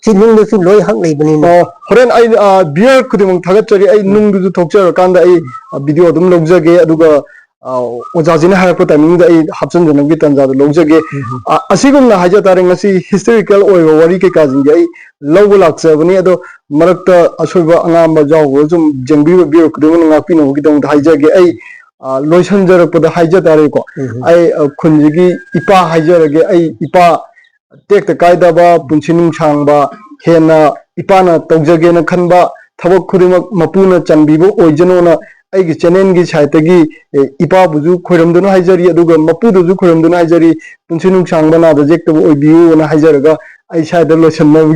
ꯁꯤ ꯅꯨꯡꯗꯁꯨ ꯂꯣꯏ ꯍꯛ ꯂꯩꯕꯅꯤꯅꯦ꯫ ꯑꯣ, ꯍꯣꯔꯦꯟ ꯑꯩ, ꯑ, viewer ꯈꯨꯗꯤꯡꯃꯛ ꯊꯥꯒꯠꯆꯔꯤ꯫ ꯑꯩ ꯎꯝ꯫ ꯅꯨꯡꯗꯨꯁꯨ ꯊꯣꯛꯆꯔꯀꯥꯟꯗ ꯑꯩ, ꯎꯝ꯫ ꯑ, video ꯑꯗꯨꯝ ꯂꯧꯖꯒꯦ, ꯑꯗꯨꯒ, ꯑ, ꯑꯣꯖꯥꯁꯤꯅ ꯍꯥꯏꯔꯛꯄ timing ꯗ ꯑꯩ ꯍꯥꯞꯆꯤꯟꯖꯅꯕꯒꯤ ꯇꯥꯟꯖꯥꯗꯣ ꯂꯧꯖꯒꯦ꯫ ꯎꯝ꯫ ꯑ, ꯑꯁꯤꯒꯨꯝꯅ ꯍꯥꯏꯖ ꯇꯥꯔꯦ, ꯉꯁꯤ historical ꯑꯣꯏꯕ ꯋꯥꯔꯤ ꯀꯩꯀꯥꯁꯤꯡꯁꯦ ꯑꯩ ꯂꯧꯕ ꯂꯥꯛꯆꯕꯅꯤ꯫ ꯑꯗꯣ ꯃꯔꯛꯇ ꯑꯁꯣꯏꯕ ꯑꯉꯥꯝꯕ ꯌꯥꯎꯕ ꯁꯨꯝ ꯌꯦꯡꯕꯤꯕ viewer ꯈꯨꯗꯤꯡꯃꯛꯅ ꯉꯥꯛꯄꯤꯅꯕꯒꯤꯗꯃꯛꯇ ꯍꯥꯏꯖꯒꯦ꯫ ꯑꯩ, ꯑ, ꯂꯣꯏꯁꯤꯟꯖꯔꯛꯄꯗ ꯍꯥꯏꯖ ꯇꯥꯔꯦꯀꯣ꯫ ꯎꯝ꯫ ꯑꯩ, ꯑ, ꯈꯨꯟꯁꯤꯒꯤ ꯏꯄꯥ ꯍꯥꯏꯖꯔꯒꯦ꯫ ꯑꯩ ꯏꯄꯥ ꯇꯦꯛꯇ ꯀꯥꯏꯗꯕ, ꯄꯨꯟꯁꯤ ꯅꯨꯡꯁꯥꯡꯕ, ꯍꯦꯟꯅ ꯏꯄꯥꯅ ꯇꯧꯖꯒꯦꯅ ꯈꯟꯕ ꯊꯕꯛ ꯈꯨꯗꯤꯡꯃꯛ ꯃꯄꯨꯅ ꯆꯥꯟꯕꯤꯕ ꯑꯣꯏꯖꯅꯣꯅ ꯑꯩꯒꯤ channel ꯒꯤ side ꯇꯒꯤ, ꯑꯦ, ꯏꯄꯥꯕꯨꯁꯨ ꯈꯣꯏꯔꯝꯗꯨꯅ ꯍꯥꯏꯖꯔꯤ, ꯑꯗꯨꯒ ꯃꯄꯨꯗꯁꯨ ꯈꯣꯏꯔꯝꯗꯨꯅ ꯍꯥꯏꯖꯔꯤ, ꯄꯨꯟꯁꯤ ꯅꯨꯡꯁꯥꯡꯕ, ꯅꯥꯗ ꯌꯦꯛꯇꯕ ꯑꯣꯏꯕꯤꯌꯨꯅ ꯍꯥꯏꯖꯔꯒ ꯑꯩ ꯁ꯭ꯋꯥꯏꯗ ꯂꯣꯏꯁꯤꯟꯅꯕꯒꯤ